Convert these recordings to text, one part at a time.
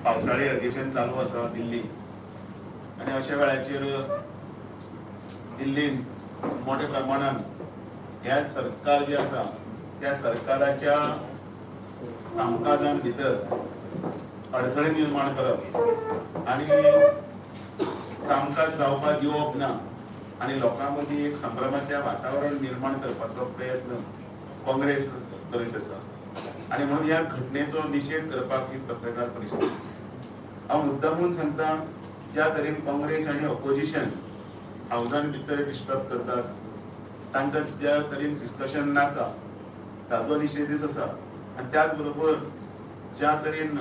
पावसाळी अधिवेशन चालू आसा दिल्ली आनी अशा वेळाचेर दिल्लीन मोठ्या प्रमाणान ह्या सरकार जे आसा त्या सरकाराच्या कामकाजान भितर अडथळे निर्माण करप आनी कामकाज जावपाक दिवप ना आनी लोकां मदीं एक संभ्रमाचें वातावरण निर्माण करपाचो प्रयत्न काँग्रेस करीत आसा आनी म्हणून ह्या घटनेचो निशेध करपाक ही पत्रकार परिशद. हांव मुद्दामून सांगता, ज्या तरेन काँग्रेस आनी ऑपोजिशन हावजान भितर डिस्टर्ब करतात, तांकां ज्या तरेन डिस्कशन नाका ताजो निशेधच आसा. आनी त्याच बरोबर ज्या तरेन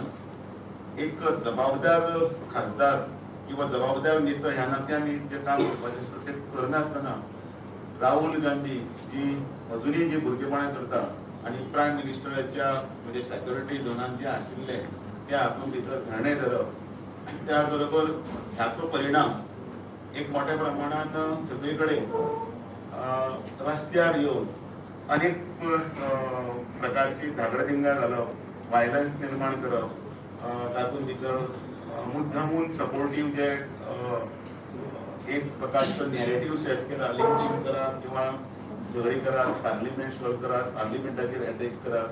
एक जबाबदार खासदार किंवा जबाबदार नेतो ह्या नात्यान जे काम करपाचें आसता तें करनासतना राहुल गांधी जी अजुनूय जी भुरगेपणां करता आनी प्रायम मिनिस्टराच्या म्हणजे सेक्युरिटी झोनान जे आशिल्ले त्या हातूंत भितर धरणे धरप आनी त्या बरोबर ह्याचो परिणाम एक मोठ्या प्रमाणान सगळे कडेन रस्त्यार येवन अनेक प्रकारची धागडधिंगा घालप, वायलन्स निर्माण करप, तातूंत भितर मुद्दामून सपोर्टीव जे एक प्रकारचो नॅरेटीव सेट केला, लिंचिंग करात किंवा झगडी करात, पार्लिमेंट स्टॉल करात, पार्लिमेंटाचेर अटॅक करात,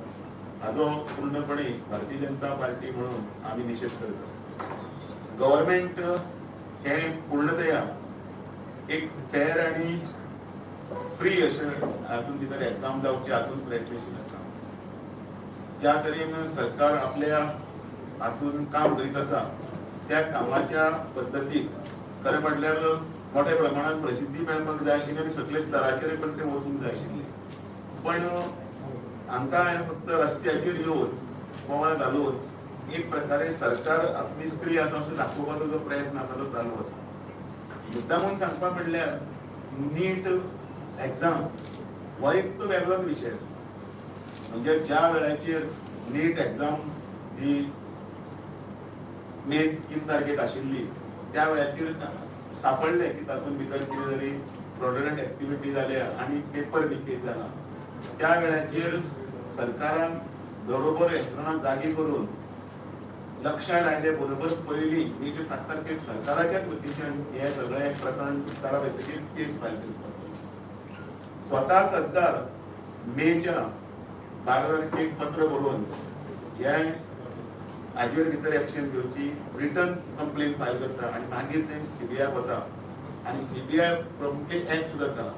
हाजो पूर्णपणे भारतीय जनता पार्टी म्हणून आमी निशेध करतात. गव्हर्मेंट हे पूर्णतया एक फेर आनी फ्री अशें हातूंत भितर एक्झाम जावची हातूंत प्रयत्नशील आसा. ज्या तरेन सरकार आपल्या हातून काम करीत आसा त्या कामाच्या पद्दतीक खरें म्हटल्यार मोठ्या प्रमाणात प्रसिद्धी मेळपाक जाय आशिल्ली आनी सगळे स्तराचेर पण ते वचूंक जाय आशिल्ले, पण हांकां फक्त रस्त्याचेर येवन बोवाळ घालून एक प्रकारे सरकार निष्क्रिय आसा असो दाखोवपाचो जो प्रयत्न आसा तो चालू आसा. मुद्दामून सांगपा म्हणल्यार नीट एक्झाम हो एक तो वेगळोच विशय आसा. म्हणजे ज्या वेळाचेर नीट एक्झाम ही मे 3 तारखेक आशिल्ली त्या वेळाचेर सापडले की तातूंत भितर कितें तरी फ्रॉडुलंट एक्टिविटी जाल्या आनी पेपर लिकेज जाला, त्या वेळाचेर सरकारान बरोबर यंत्रणा जागी करून लक्षात आयले बरोबर पयलीं मेच्या 7 तारखेक सरकाराच्याच वतीच्यान हे सगळें प्रकरण उक्ताडार येतकीर केस फायल करपाक स्वता सरकार मेच्या 12 तारखेक पत्र बरोवन हे हाजेर भितर एक्शन घेवची रिटन कंप्लेन फायल करता आनी मागीर तें सीबीआय वता आनी सीबीआय प्रॉम्प्टली एक्ट जाता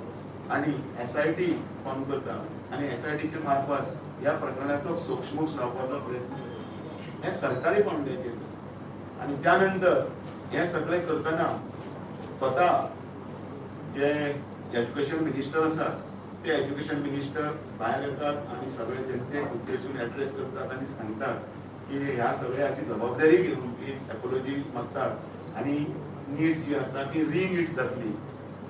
आनी एसआयटी फॉर्म करता आनी एसआयटीच्या मार्फत ह्या प्रकरणाचो सोक्षमोक्ष लावपाचो प्रयत्न करता. हे सरकारी पावंड्याचेर. आनी त्या नंतर हे सगळें करतना स्वता जे एज्युकेशन मिनिस्टर आसात ते एज्युकेशन मिनिस्टर भायर येतात आनी सगळे जनतेक उद्देशून एड्रेस करतात आनी सांगतात की ह्या सगळ्याची जबाबदारी घेवन ती एपोलॉजी मागतात आनी नीट जी आसा ती री-नीट जातली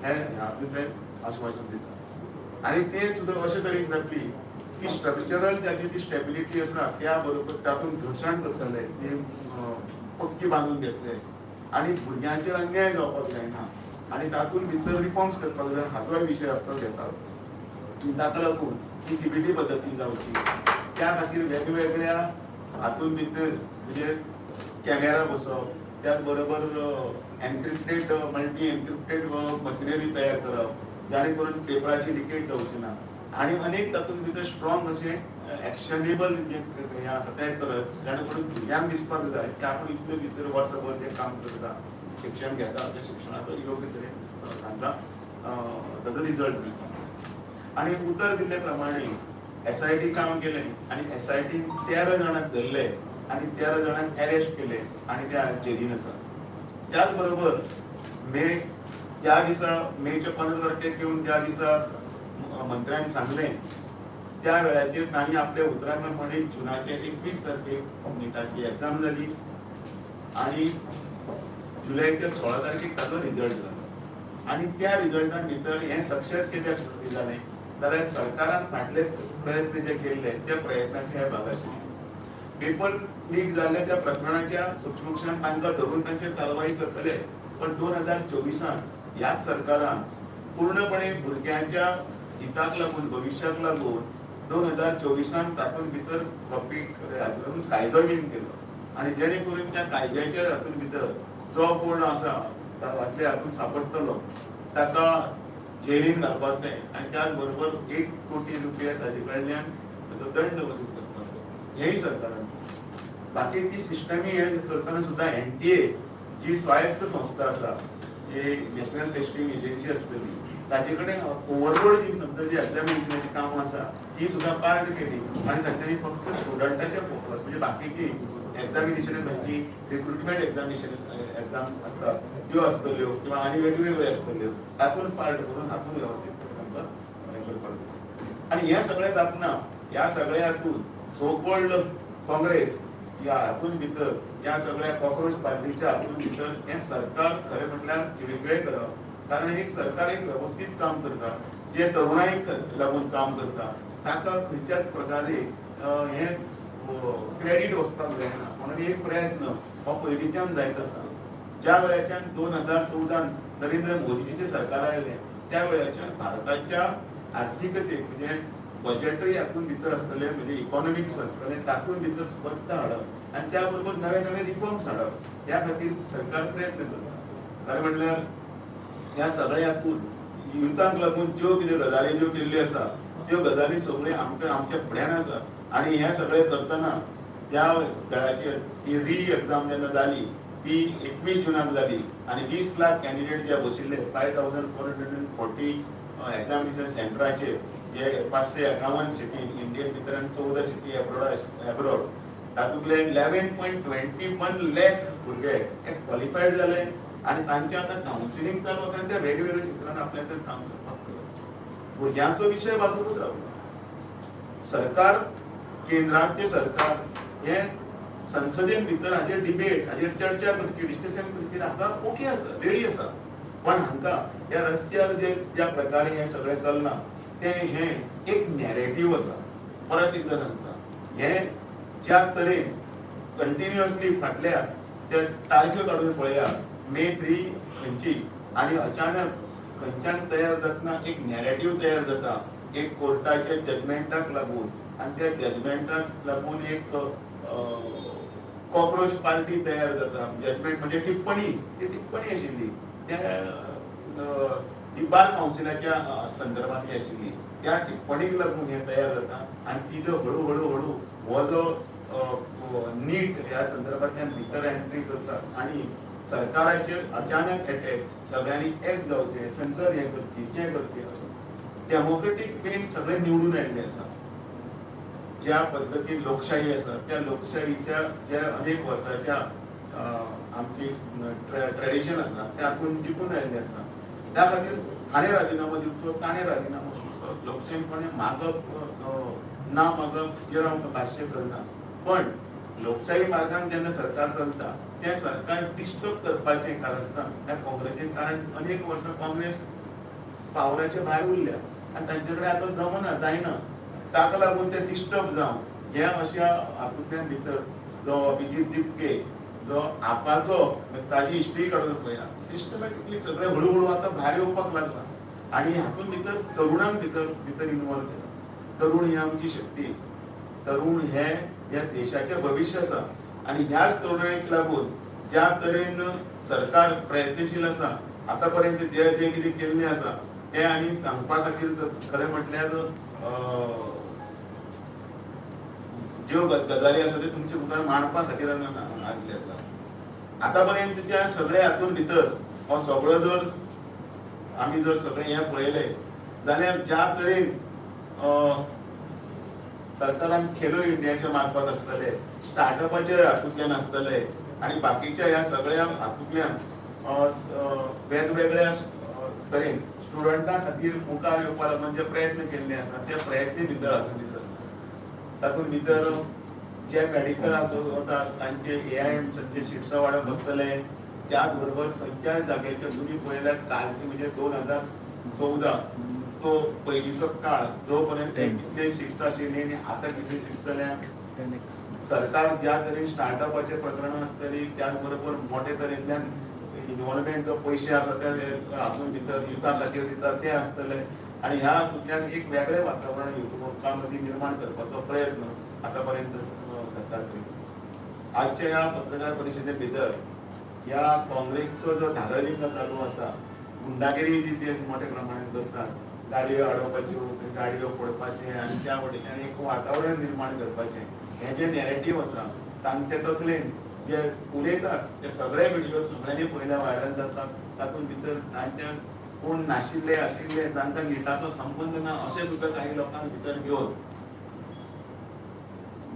हे हातूंत ते आश्वासन दितात. आनी ते सुद्दां अशे तरेन जातली की स्ट्रक्चरल ताची ती स्टेबिलिटी आसा त्या बरोबर तातूंत घटसाण करतले, ती पक्की बांदून घेतले आनी भुरग्यांचेर अन्याय जावपाक जायना आनी तातूंत भितर रिफॉर्म्स करपाक जाय हाचोय विशय आसता घेतात. ताका लागून ती सीबीटी पद्दतीन जावची, त्या खातीर वेगवेगळ्या हातून भितर म्हणजे कॅमेरा बसोवप, त्याच बरोबर एन्क्रिप्टेड मल्टी एन्क्रिप्टेड मशिनरी तयार करप जाणे करून पेपराची लिकेज जावची ना आनी अनेक तातूंत भितर स्ट्रॉंग अशें एक्शनेबल जे हें आसा तें करत जाणे करून भुरग्यांक दिसपाक जाय की आपूण इतले भितर वर्सभर जें काम करता, शिक्षण घेता, त्या शिक्षणाचो योग्य तरेन तांकां ताजो रिजल्ट मेळटा. आनी उतर दिल्ले प्रमाणे एसआयटी काम केलें आनी एसआयटीन 13 जाणांक धरले आनी 13 जाणांक अरेस्ट केले आनी ते आज जेलीन आसा. त्याच बरोबर मे त्या दिसा मेच्या 15 तारखेक येवन त्या दिसा मंत्र्यान सांगलें त्या वेळाचेर तांणी आपल्या उतरा प्रमाणे जुनाचे 21 तारखेक निटाची एक्झाम जाली आनी जुलयच्या 16 तारखेक ताचो रिजल्ट जालो. आनी त्या रिजल्टान भितर हें सक्सेस कित्याक जालें जाल्यार सरकारान फाटले प्रयत्न जे केल्ले त्या प्रयत्नाचे हे भाग आशिल्ले. पेपर लीक जाल्ल्या त्या प्रकरणाच्या सूक्ष्मक्षण तांकां धरून तांचेर कारवाई करतले, पण 2024 ह्याच सरकारान पूर्णपणे भुरग्यांच्या हिताक लागून, भविश्याक लागून 2024 तातूंत भितर टॉपीक कायदो बीन केलो. आनी जेणे करून त्या कायद्याच्या हातून भितर जो कोण आसा तातले हातून सापडटलो ताका जेलीन घालपाचें आनी त्याच बरोबर 1 कोटी रुपया ताजे कडल्यान ताचो दंड वसूल करपाचो, हेंय सरकारान. बाकी ती सिस्टमी हे करतना सुद्दां एनटीए जी स्वायत्त संस्था आसा, जी नॅशनल टेस्टिंग एजन्सी आसतली, ताजे कडेन ओवरलोड जी समजा जी एग्जामिनेशनाची कामां आसा ती सुद्दां पार्ट केली आनी तांच्यांनी फक्त स्टुडंटाचे फोकस म्हणजे बाकीची एग्जामिनेशन खंयची रिक्रुटमेंट एग्जामिनेशन एग्जाम आसतात त्यो आसतल्यो किंवा आनी वेगवेगळ्यो आसतल्यो तातूंत पार्ट करून हातूंत वेवस्थीत तांकां हें करपाक जाय. आनी हें सगळें जातना ह्या सगळ्या हातूंत सो कॉल्ड काँग्रेस ह्या हातूंत भितर ह्या सगळ्या कॉक्रोच पार्टीच्या हातूंत भितर हें सरकार खरें म्हटल्यार चिडकिळे करप, कारण एक सरकार एक वेवस्थीत काम करता, जे तरुणाईक लागून काम करता ताका खंयच्याच प्रकारे हें क्रेडीट वचपाक जायना म्हणून एक प्रयत्न हो पयलींच्यान जायत आसा. ज्या वेळाच्यान 2014 नरेंद्र मोदीजीचें सरकार आयलें त्या वेळाच्यान भारताच्या आर्थीकतेक म्हणजे बजेटय हातूंत भितर आसतलें, म्हणजे इकॉनॉमिक्स आसतलें, तातूंत भितर स्पर्धा हाडप आनी त्या बरोबर नवे नवे रिफॉर्म्स हाडप ह्या खातीर सरकार प्रयत्न करता. खरें म्हटल्यार ह्या सगळ्या हातूंत युथांक लागून ज्यो कितें गजाली ज्यो केल्ल्यो आसा त्यो गजाली सगळ्यो आमकां आमच्या फुड्यान आसा आनी हें सगळें करतना ज्या वेळाचेर ही री एग्जाम जेन्ना जाली ती 21 जुनाक जाली आनी 20 लाख कॅन्डिडेट जे बशिल्ले 5440 एग्जामिनेशन सेंटराचेर जे 551 सिटी इंडियन भितर आनी 14 सिटी एब्रॉड तातूंतले 11.21 लॅख भुरगे हे क्वॉलिफायड जाले आनी तांचे आतां कावन्सिलींग चालू आसा आनी त्या वेगवेगळ्या क्षेत्रांत आपल्या ते काम करपाक लागले. भुरग्यांचो विशय बाजूकूच रावला. सरकार, केंद्राचे सरकार हे संसदेन भितर हाजेर डिबेट, हाजेर चर्चा करची, डिस्कशन करची हांकां ओके आसा, रेडी आसा. पण हांकां ह्या रस्त्यार जे ज्या प्रकारे हें सगळें चल्लां तें हें एक नॅरेटीव आसा. परत एकदां सांगता, हें ज्या तरेन कंटिन्युअसली फाटल्या त्या तारख्यो काडून पळया, मे 3 खंयची आनी अचानक खंयच्यान तयार जातना एक नॅरेटीव तयार जाता एक कोर्टाच्या जजमेंटाक लागून आनी त्या जजमेंटाक लागून एक कॉक्रोच पार्टी तयार जाता. जजमेंट म्हणजे टिप्पणी, ती टिप्पणी आशिल्ली त्या ती बार कावन्सिलाच्या संदर्भातली आशिल्ली. त्या टिप्पणीक लागून हें तयार जाता आनी ती जो हळू हळू हळू हो जो नीट ह्या संदर्भांतल्यान भितर एंट्री करता आनी सरकाराचेर अचानक एटॅक, सगळ्यांनी एक जावचें, संसद हें करची तें करचें, अशें डेमोक्रेटीक वेन सगळे निवडून आयिल्ले आसा. ज्या पद्दतीन लोकशाही आसा त्या लोकशाहीच्या ज्या अनेक वर्साच्या आमची ट्रेडिशन आसा त्यातून टिकून आयिल्लें आसा. त्या खातीर हाणें राजिनामो दिवचो, ताणें राजिनामो दिवचो, लोकशाहीपणे मागप ना मागप हेजेर हांव भाश्य करना. पण लोकशाही मार्गान जेन्ना सरकार चलता तें सरकार डिस्टर्ब करपाचें कारस्थान ह्या काँग्रेसीन, कारण अनेक वर्सां काँग्रेस पावराच्या भायर उरल्या आनी तांचे कडेन आतां जमना, जायना, ताका लागून ते डिस्टर्ब जावन हे अशा हातूंतल्यान भितर जो अभिजीत दिपके जो आपाचो ताजी हिस्ट्री काडून पळया, सिस्टमॅटिकली सगळें हळू हळू आतां भायर येवपाक लागला आनी हातूंत भितर तरुणांक भितर भितर इनवॉल्व केला. तरुण ही आमची शक्ती, तरुण हे ह्या देशाचें भविश्य आसा आनी ह्याच तरुणांक लागून ज्या तरेन सरकार प्रयत्नशील आसा, आतां पर्यंत जे जे कितें केल्लें आसा तें आनी सांगपा खातीर खरें म्हटल्यार ज्यो गजाली आसा त्यो तुमचे मुखार मांडपा खातीर आयिल्ले आसा. आतां पर्यंतच्या सगळ्या हातून भितर हो सगळो जर आमी जर सगळें हें पळयलें जाल्यार ज्या तरेन सरकारान खेलो इंडियाच्या मार्फत आसतले, स्टार्टअपाच्या हातूंतल्यान आसतले आनी बाकीच्या ह्या सगळ्या हातूंतल्यान वेगवेगळ्या तरेन स्टुडंटा खातीर मुखार येवपा लागून जे प्रयत्न केल्ले आसा ते प्रयत्न भितर हातूंत भितर आसता. तातूंत भितर जे मेडिकलाचो वता तांचे एआयएमएसाचे सिट्सां वाडप आसतले, त्याच बरोबर खंयच्याय जाग्याचेर तुमी पळयल्यार कालची म्हणजे 2014 तो पयलींचो काळ जो पर्यंत कितले सिट्स आशिल्ली आनी आतां कितले सिट्स जाल्या. सरकार ज्या तरेन स्टार्टअपाचे प्रकरणां आसतली, त्याच बरोबर मोठे तरेंतल्यान इन्वॉल्वमेंट जो पयशे आसा ते हातूंत भितर युथा खातीर दिता ते आसतले आनी ह्या हातूंतल्यान एक वेगळें वातावरण युवकां मदीं निर्माण करपाचो प्रयत्न आतां पर्यंत सरकार करीत आसा. आजच्या ह्या पत्रकार परिशदे भितर ह्या काँग्रेसचो जो धारालिंग चालू आसा, गुंडागिरी जी ते मोठ्या प्रमाणात करतात, गाडयो अडोवपाच्यो, गाडयो फोडपाचे आनी त्या वटेच्यान एक वातावरण निर्माण करपाचें हें जें नॅरेटीव आसा तांचे तकलेन जे उलयतात ते सगळे व्हिडिओ सगळ्यांनी पयल्या व्हायरल जातात. तातूंत भितर तांचे कोण नाशिल्ले आशिल्ले तांकां निटाचो संबंद ना अशें सुद्दां काही लोकांक भितर घेवन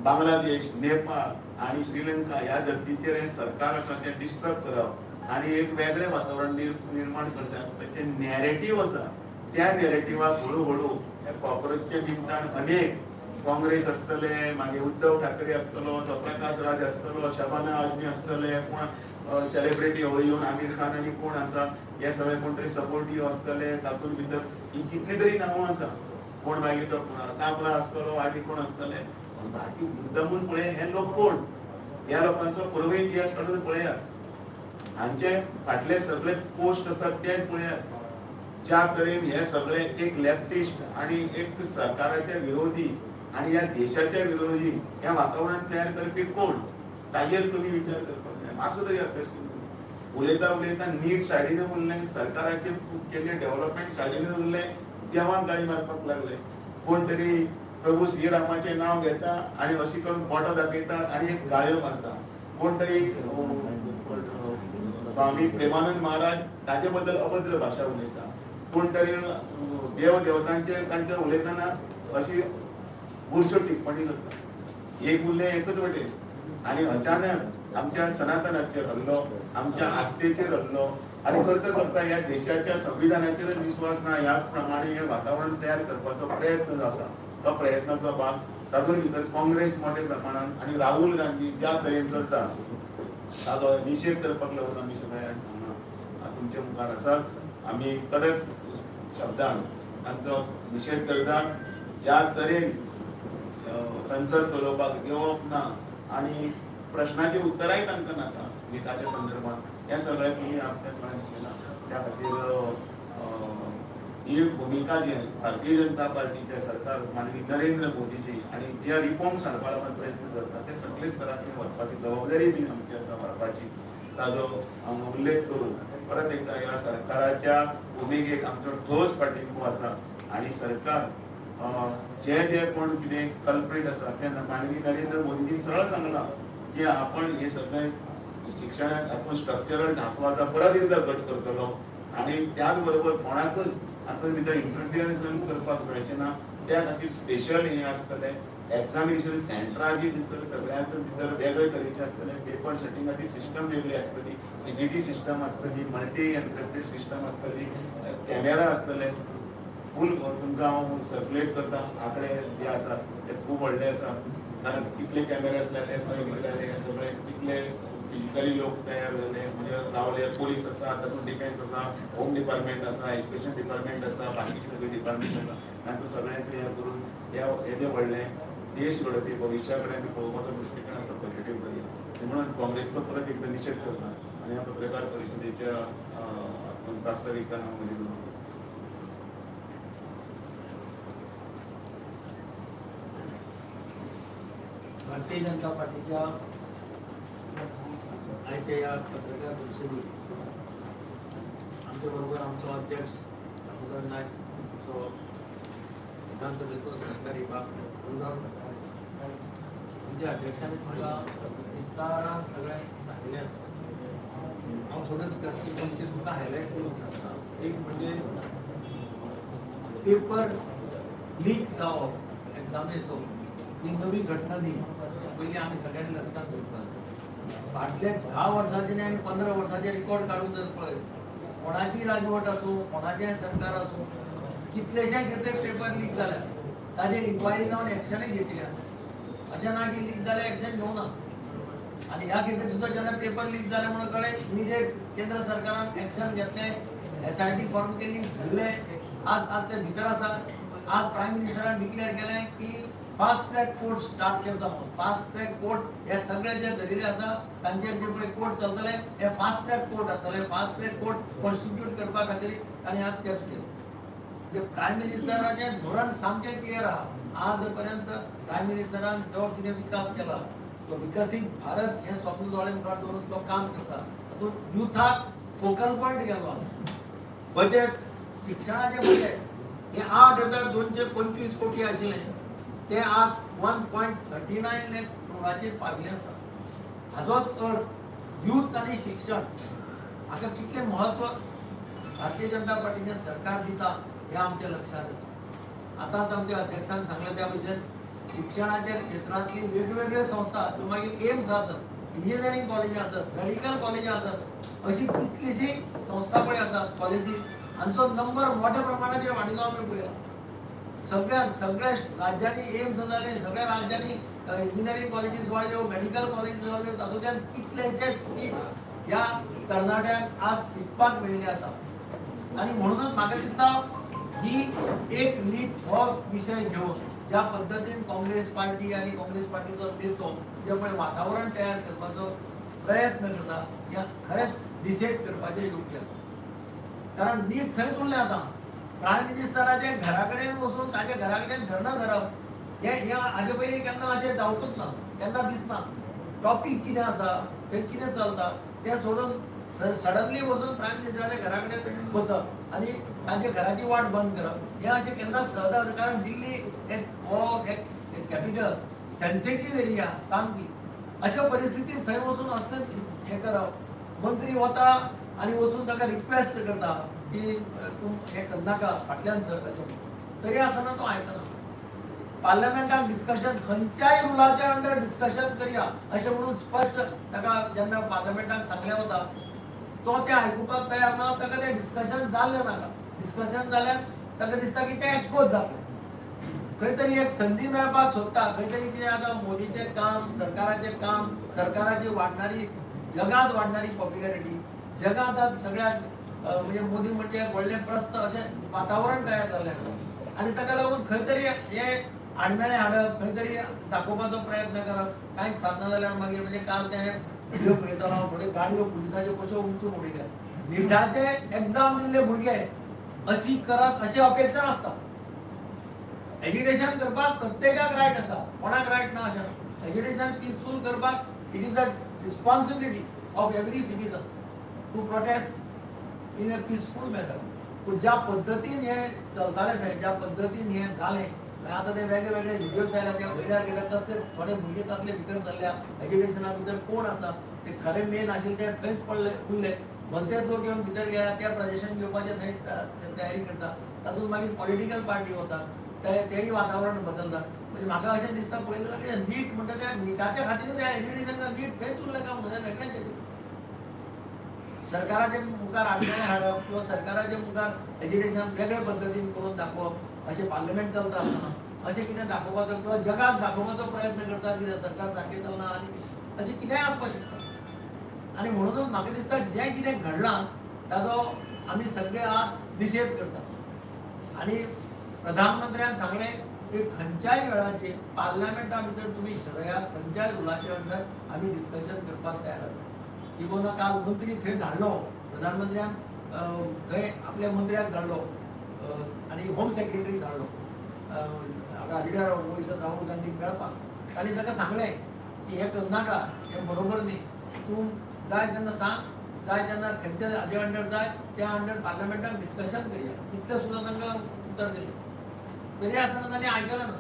बांगलादेश, नेपाळ आनी श्रीलंका ह्या धर्तीचेर हें सरकार आसा तें डिस्टर्ब करप आनी एक वेगळें वातावरण निर्माण करचें ताचें नॅरेटीव आसा. त्या नॅरेटिवाक हळू हळू ह्या कॉक्रोचच्या निमतान अनेक काँग्रेस आसतले, मागीर उद्धव ठाकरे आसतलो, तो प्रकाश राज आसतलो, शबाना आजमी आसतले, कोण सेलिब्रिटी हळू येवन आमीर खान आनी कोण आसा हे सगळे कोण तरी सपोर्टीव आसतले. तातूंत भितर ही कितली तरी नांवां आसा, कोण मागीर तो कापरा आसतलो आनी कोण आसतले. बाकी मुद्दामून पळय हे लोक कोण, ह्या लोकांचो पूर्व इतिहास काडून पळयात, हांचे फाटले सगळे पोस्ट आसात ते पळयात. ज्या तरेन हे सगळे एक लेफ्टिस्ट आनी एक सरकाराच्या विरोधी आनी ह्या देशाच्या विरोधी ह्या वातावरण तयार करपी कोण ताजेर तुमी विचार करपाक जाय. मातसो तरी अभ्यास करून उलयता उलयता नीट सायडीन उरलें, सरकाराचे केल्ले डेव्हलपमेंट सायडीन उरलें, देवाक गाळी मारपाक लागले. कोण तरी प्रभू श्रीरामाचें नांव घेता आनी अशी करून बोटां दाखयतात आनी एक गाळयो मारता. कोण तरी स्वामी प्रेमानंद महाराज ताजे बद्दल अभद्र भाशा उलयता. कोण तरी देव देवतांचेर तांचे उलयतना अशी बुरश्यो टिप्पणी करता. एक उरलें एकच वटेन आनी अचानक आमच्या सनातनाचेर हल्लो, आमच्या आस्थेचेर हल्लो आनी करता करता ह्या देशाच्या संविधानाचेर विश्वास ना ह्या प्रमाणे हें वातावरण तयार करपाचो प्रयत्न जो आसा तो प्रयत्नाचो भाग तातूंत भितर काँग्रेस मोठ्या प्रमाणात आनी राहुल गांधी ज्या तरेन करता ताजो निशेध करपाक लागून आमी सगळे हांगा तुमच्या मुखार आसात. आमी कडक शब्दान तांचो निशेध करता. ज्या तरेन संसद चलोवपाक घेवप ना आनी प्रश्नाची उत्तरांय तांकां नाका निटाच्या संदर्भात, हें सगळें तुमी आपल्या सगळ्यांक केलां. त्या खातीर ही भुमिका जी भारतीय जनता पार्टीचे सरकार माननीय नरेंद्र मोदीजी आनी जे रिफॉर्म्स हाडपाक आपण प्रयत्न करता ते सगळे स्तरांतली व्हरपाची जबाबदारी बी आमची आसा व्हरपाची, ताजो हांव उल्लेख करून परत एकदा ह्या सरकाराच्या भुमिकेक आमचो ठोस पाठिंबो आसा. आनी सरकार जे जे कोण कितें कल्प्रीट आसा ते माननीय नरेंद्र मोदीजीन सरळ सांगलां की आपण हे सगळें शिक्षणाक आपण स्ट्रक्चरल ढाचो आतां परत एकदां घट करतलो आनी त्याच बरोबर कोणाकूच हातूंत भितर इंटरफियरन्स करपाक मेळचें ना. त्या खातीर स्पेशल हें आसतलें, एग्जामिनेशन सेंटरां जी भितर सगळ्यांत भितर वेगळे तरेचे आसतले, पेपर सेटिंगाची सिस्टम वेगळी आसतली, सीबीटी सिस्टम आसतली, मल्टी एन्क्रिप्टेड सिस्टम आसतली, कॅमेरा आसतले. फूल तुमकां हांव सर्कुलेट करता आंकडे जे आसात ते खूब व्हडले आसा, कारण कितले कॅमेरास लायले, खंय कितें जालें, हें सगळें कितले फिजिकली लोक तयार जाले, म्हणजे रावले, पोलीस आसा, तातूंत डिफेन्स आसा, होम डिपार्टमेंट आसा, एज्युकेशन डिपार्टमेंट आसा, बाकीचे सगळे डिपार्टमेंट आसा, तांकां सगळ्यांचें हें करून ह्या येदें व्हडलें देश घडोवपी भविश्या कडेन आमी पळोवपाचो दृश्टिकोन आसा पॉझिटीव करया. म्हणून काँग्रेसचो परत एकदा निशेध करता आनी ह्या पत्रकार परिशदेच्या प्रास्ताविकान हांव म्हजी नोंद. भारतीय जनता पार्टीच्या आयच्या ह्या पत्रकार परिशदेक आमच्या बरोबर आमचो अध्यक्ष दामोदर नायक, आमचो विधानसभेचो सहकारी बाब आमच्या अध्यक्षांनी तुमकां विस्तारान सगळें सांगिल्लें आसा. हांव थोड्योच गोश्टी तुमकां हायलायट करूंक सांगता. एक म्हणजे पेपर लीक जावप एग्जामीचो ही नवी घटना न्ही, पयलीं आमी सगळ्यांनी लक्षांत दवरपाक जाय. फाटल्या 10 वर्सांचे आनी 15 वर्सांचे रिकॉर्ड काडून जर पळयत, कोणाची राजवट आसूं, कोणाचें सरकार आसूं, कितलेशे खेपे पेपर लीक जाल्या, ताजेर इन्क्वायरी जावन एक्शनय घेतिल्लें आसा. अशें ना की लीक जाल्यार एक्शन घेवना. आनी ह्या खेपे सुद्दां जेन्ना पेपर लीक जाले म्हणून कळ्ळें, इमिडिएट केंद्र सरकारान एक्शन घेतलें, SIT form केली, धरले, आज आज ते भितर आसा. आज प्रायम मिनिस्टरान डिक्लेअर केलें की फास्ट ट्रॅक कोर्ट स्टार्ट करता म्हणून. फास्ट ट्रॅक कोर्ट हे सगळे जे धरिल्ले आसा तांचेर जे पळय कोर्ट चलतले हे फास्ट ट्रॅक कोर्ट आसतले. फास्ट ट्रॅक कोर्ट कॉन्स्टिट्यूट करपा खातीर तांणी आज स्टेप्स घेतले. म्हणजे प्रायम मिनिस्टराचें धोरण सामकें क्लियर आहा. आज पर्यंत प्रायम मिनिस्टरान जो कितें विकास केला तो विकसीत भारत हें स्वप्न दोळे मुखार दवरून तो काम करता. तातूंत युथाक फोकल पॉयंट गेल्लो आसा. बजेट, शिक्षणाचें बजेट हें 8,225 कोटी आशिल्लें, तें आज 1.39 लाख करोडाचेर पाविल्लें आसा. हाजोच अर्थ यूथ आनी शिक्षण हाका कितलें म्हत्व भारतीय जनता पार्टीचें सरकार दिता हें आमच्या लक्षांत येता. आतांच आमच्या अध्यक्षान सांगलें त्या भशेन शिक्षणाच्या क्षेत्रांतली वेगवेगळे संस्था, त्यो मागीर एम्स आसत, इंजिनियरींग कॉलेजी आसत, मेडिकल कॉलेजी आसत, अशी कितलीशी संस्था पळय आसात, कॉलेजीस हांचो नंबर मोठ्या प्रमाणाचेर वाडिल्लो आमी पळयला. सगळ्या राज्यांनी एम्स जाले, सगळ्या राज्यांनी इंजिनियरींग कॉलेजीस वाडल्यो, मेडिकल कॉलेजीस वाडल्यो. तातूंतल्यान कितलेशेच सीट ह्या तरणाट्यांक आज शिकपाक मेळिल्ले आसा. आनी म्हणूनच म्हाका दिसता ही एक नीट हो विशय घेवन ज्या पद्दतीन काँग्रेस पार्टी आनी काँग्रेस पार्टीचो नेतो जे पळय वातावरण तयार करपाचो प्रयत्न करता, हें खरेंच निशेध करपाचें योग्य आसा. कारण नीट थंयच उरलें. आतां प्रायम मिनिस्टराच्या घरा कडेन वचून ताच्या घरा कडेन धरणा धरप हें हें हाजे पयलीं केन्ना अशें जावंकूच ना, केन्ना दिसना. टॉपीक कितें आसा, थंय कितें चलता तें सोडून सडनली वचून प्रायम मिनिस्टराच्या घरा कडेन बसप आनी तांच्या घराची वाट बंद करप हें अशें केन्नाच सहजा. कारण दिल्ली हे हो एक कॅपिटल, सेन्सिटीव एरिया सामकी. अशा परिस्थितीत थंय वचून असलें हें करप, मंत्री वता आनी वचून ताका रिक्वेस्ट करता की तूं हें करनाका, फाटल्यान सर अशें म्हणून, तरी आसतना तो आयकना. पार्लमेंटात डिस्कशन, खंयच्याय रुलाच्या अंडर डिस्कशन करया अशें म्हणून स्पश्ट ताका जेन्ना पार्लमेंटाक सांगलें वता, तो तें आयकुपाक तयार ना. ताका तें डिस्कशन जाल्लें नाका. डिस्कशन जाल्यार ताका दिसता की तें एक्सपोज जातलें. खंय तरी एक संदी मेळपाक सोदता, खंय तरी कितें आतां मोदीचें काम, सरकाराचें काम, सरकाराची वाडणारी, जगांत वाडणारी पॉप्युलरिटी, जगांत आतां सगळ्याक म्हणजे मोदी म्हणजे एक व्हडलें प्रस्न अशें वातावरण तयार जाल्लें आसा. आनी ताका लागून खंय तरी हें आडमेळें हाडप, खंय तरी दाखोवपाचो प्रयत्न करप, कांयच सादना जाल्यार मागीर म्हणजे काल ते व्हिडिओ पळयतालो हांव, थोड्यो गाडयो पुलिसाच्यो कश्यो उमथून उडयल्या. निटाचे एग्जाम दिल्ले भुरगे अशी करत अशी अपेक्षा आसता. एजिटेशन करपाक प्रत्येकाक रायट आसा, कोणाक रायट ना अशें ना. एजिटेशन पिसफूल करपाक it is a responsibility of every citizen to protest in a peaceful manner. पूण ज्या पद्दतीन हें चलतालें थंय, ज्या पद्दतीन हें जालें, आतां ते वेगळे वेगळे व्हिडियोज आयल्या, ते वयल्यार गेले कसले थोडे भुरगे कसले भितर सरल्या, एजिटेशना भितर कोण आसा ते खरे मेन आशिल्ले ते थंयच पडले उरले. भलतेच लोक येवन भितर गेल्या, ते प्रजेशन घेवपाचे थंय तयारी करता. तातूंत मागीर पॉलिटिकल पार्टी वतात, ते तेय वातावरण बदलतात. म्हणजे म्हाका अशें दिसता पळयलें जाल्यार नीट म्हणटा त्या निटाच्या खातीर त्या एज्युकेशन नीट थंयच उरलें काय म्हणजे वेगळेंच. सरकाराच्या मुखार आडमेळें हाडप किंवा सरकाराच्या मुखार एज्युकेशन वेगळे पद्दतीन करून दाखोवप, अशें पार्लमेंट चलता आसतना अशें कितें दाखोवपाचो किंवा जगाक दाखोवपाचो प्रयत्न करता कितें सरकार सारकें चलना आनी अशें कितेंय आसपाक शकता. आनी म्हणूनच म्हाका दिसता जें कितें घडलां ताजो आमी सगळे आज निशेध करता. आनी प्रधानमंत्र्यान सांगलें की खंयच्याय वेळाचेर पार्लमेंटा भितर तुमी ठरयात, खंयच्याय रुलाच्या अंडर आमी डिस्कशन करपाक तयार आसा. इवन काल मंत्री थंय धाडलो, प्रधानमंत्र्यान थंय आपल्या मंत्र्याक धाडलो आनी होम सेक्रेटरीक धाडलो लिडर ऑफ राहुल गांधीक मेळपाक. तांणी ताका सांगलें की हें करनाका, हें बरोबर न्ही. तूं जाय तेन्ना सांग, जाय तेन्ना खंयच्या हाजे अंडर जाय त्या अंडर पार्लमेंटाक डिस्कशन करया. इतलें सुद्दां तांकां उतर दिलें, तरी आसतना तांणी आयकलें ना.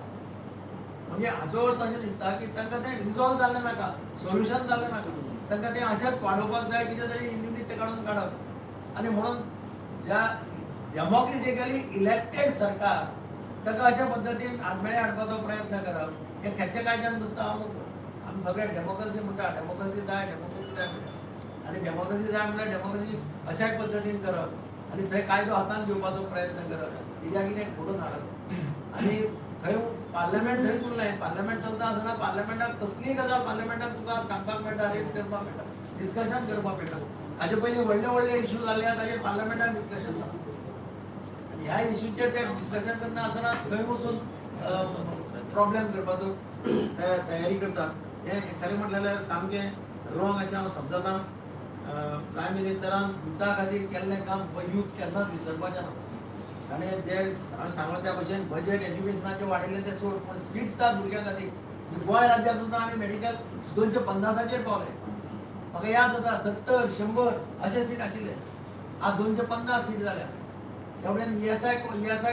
म्हणजे हाचो अर्थ अशें दिसता की तांकां तें रिजॉल्व जालें नाका, सोल्युशन जालें नाका. तांकां तें अशेंच वाडोवपाक जाय, कितें तरी निमित्त काडून काडप. आनी म्हणून ज्या डेमोक्रेटिकली इलेक्टेड सरकार ताका अशा पद्दतीन आडमेळें हाडपाचो प्रयत्न करप हें खेचे कायद्यान बसता हांव नको. आमी सगळे डेमोक्रेसी म्हणटा, डेमोक्रेसी जाय, डेमोक्रेसी जाय म्हणटा. आनी डेमोक्रेसी जाय म्हणल्यार डेमोक्रेसी अशाच पद्दतीन करप आनी थंय कायदो हातांत घेवपाचो प्रयत्न करप, कित्याक कितें घडोवन हाडप. आनी थंय पार्लमेंट थंयच उरलें. पार्लमेंट चलता आसतना पार्लमेंटाक कसलीय गजाल पार्लमेंटाक तुका सांगपाक मेळटा, रेज करपाक मेळटा, डिस्कशन करपाक मेळटा. हाचे पयलीं व्हडले व्हडले इश्यू जाल्ले आहा, ताजेर पार्लमेंटाक डिस्कशन जाता. आनी ह्या इश्यूचेर ते डिस्कशन करना आसतना थंय वचून प्रॉब्लेम करपाचो तयारी करतात, हें खरें म्हटलें जाल्यार सामकें रॉंग अशें हांव समजता. प्रायम मिनिस्टरान युथा खातीर केल्लें काम यूथ केन्नाच विसरपाचें ना. ताणें जे हांवें सांगलां त्या भशेन बजेट एज्युकेशनाचें वाडयलें तें सोड, पूण सीट्स आसात भुरग्यां खातीर. गोंय राज्यांत सुद्दां आमी मेडिकल 250चेर पावले. म्हाका याद जाता 70 100 अशे सीट आशिल्ले, आज 250 सीट जाल्या. त्या वयल्यान ईएसआय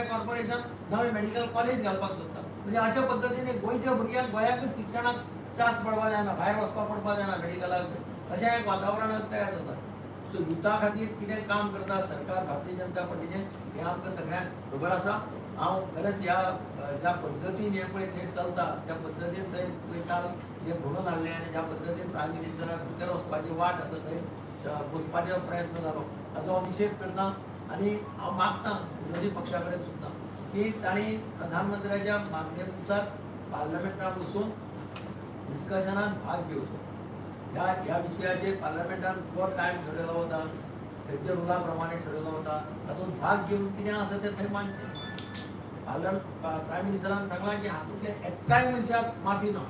कॉर्पोरेशन नवें मेडिकल कॉलेज घालपाक सोदता. म्हणजे अशा पद्दतीन गोंयच्या भुरग्यांक गोंयाकूच शिक्षणाक त्रास पडपाक जायना, भायर वचपाक पडपाक जायना मेडिकलाक, अशें एक वातावरण तयार जाता. सो युथा खातीर कितें काम करता सरकार भारतीय जनता पार्टीचें हें आमकां सगळ्यांक खबर आसा. हांव खरेंच ह्या ज्या पद्दतीन हें पळय थंय चलता त्या पद्दतीन थंय पयसाल जें घडोवन हाडलें आनी ज्या पद्दतीन प्रायम मिनिस्टराक भितर वचपाची वाट आसा थंय बसपाचो प्रयत्न जालो ताचो हांव निशेध करता. आनी हांव मागता विरोधी पक्षा कडेन सुद्दां की तांणी प्रधानमंत्र्याच्या मागणेनुसार पार्लमेंटात वचून डिस्कशनान भाग घेवचो. ह्या ह्या विशयाचेर पार्लमेंटान जो टायम ठरयलो वता थंयच्या रुला प्रमाणे ठरयलो वता तातूंत भाग घेवन कितें आसा तें थंय मांडचें. पार्लमेंट प्रायम मिनिस्टरान सांगलां की हातूंतले एकाय मनशाक माफी ना,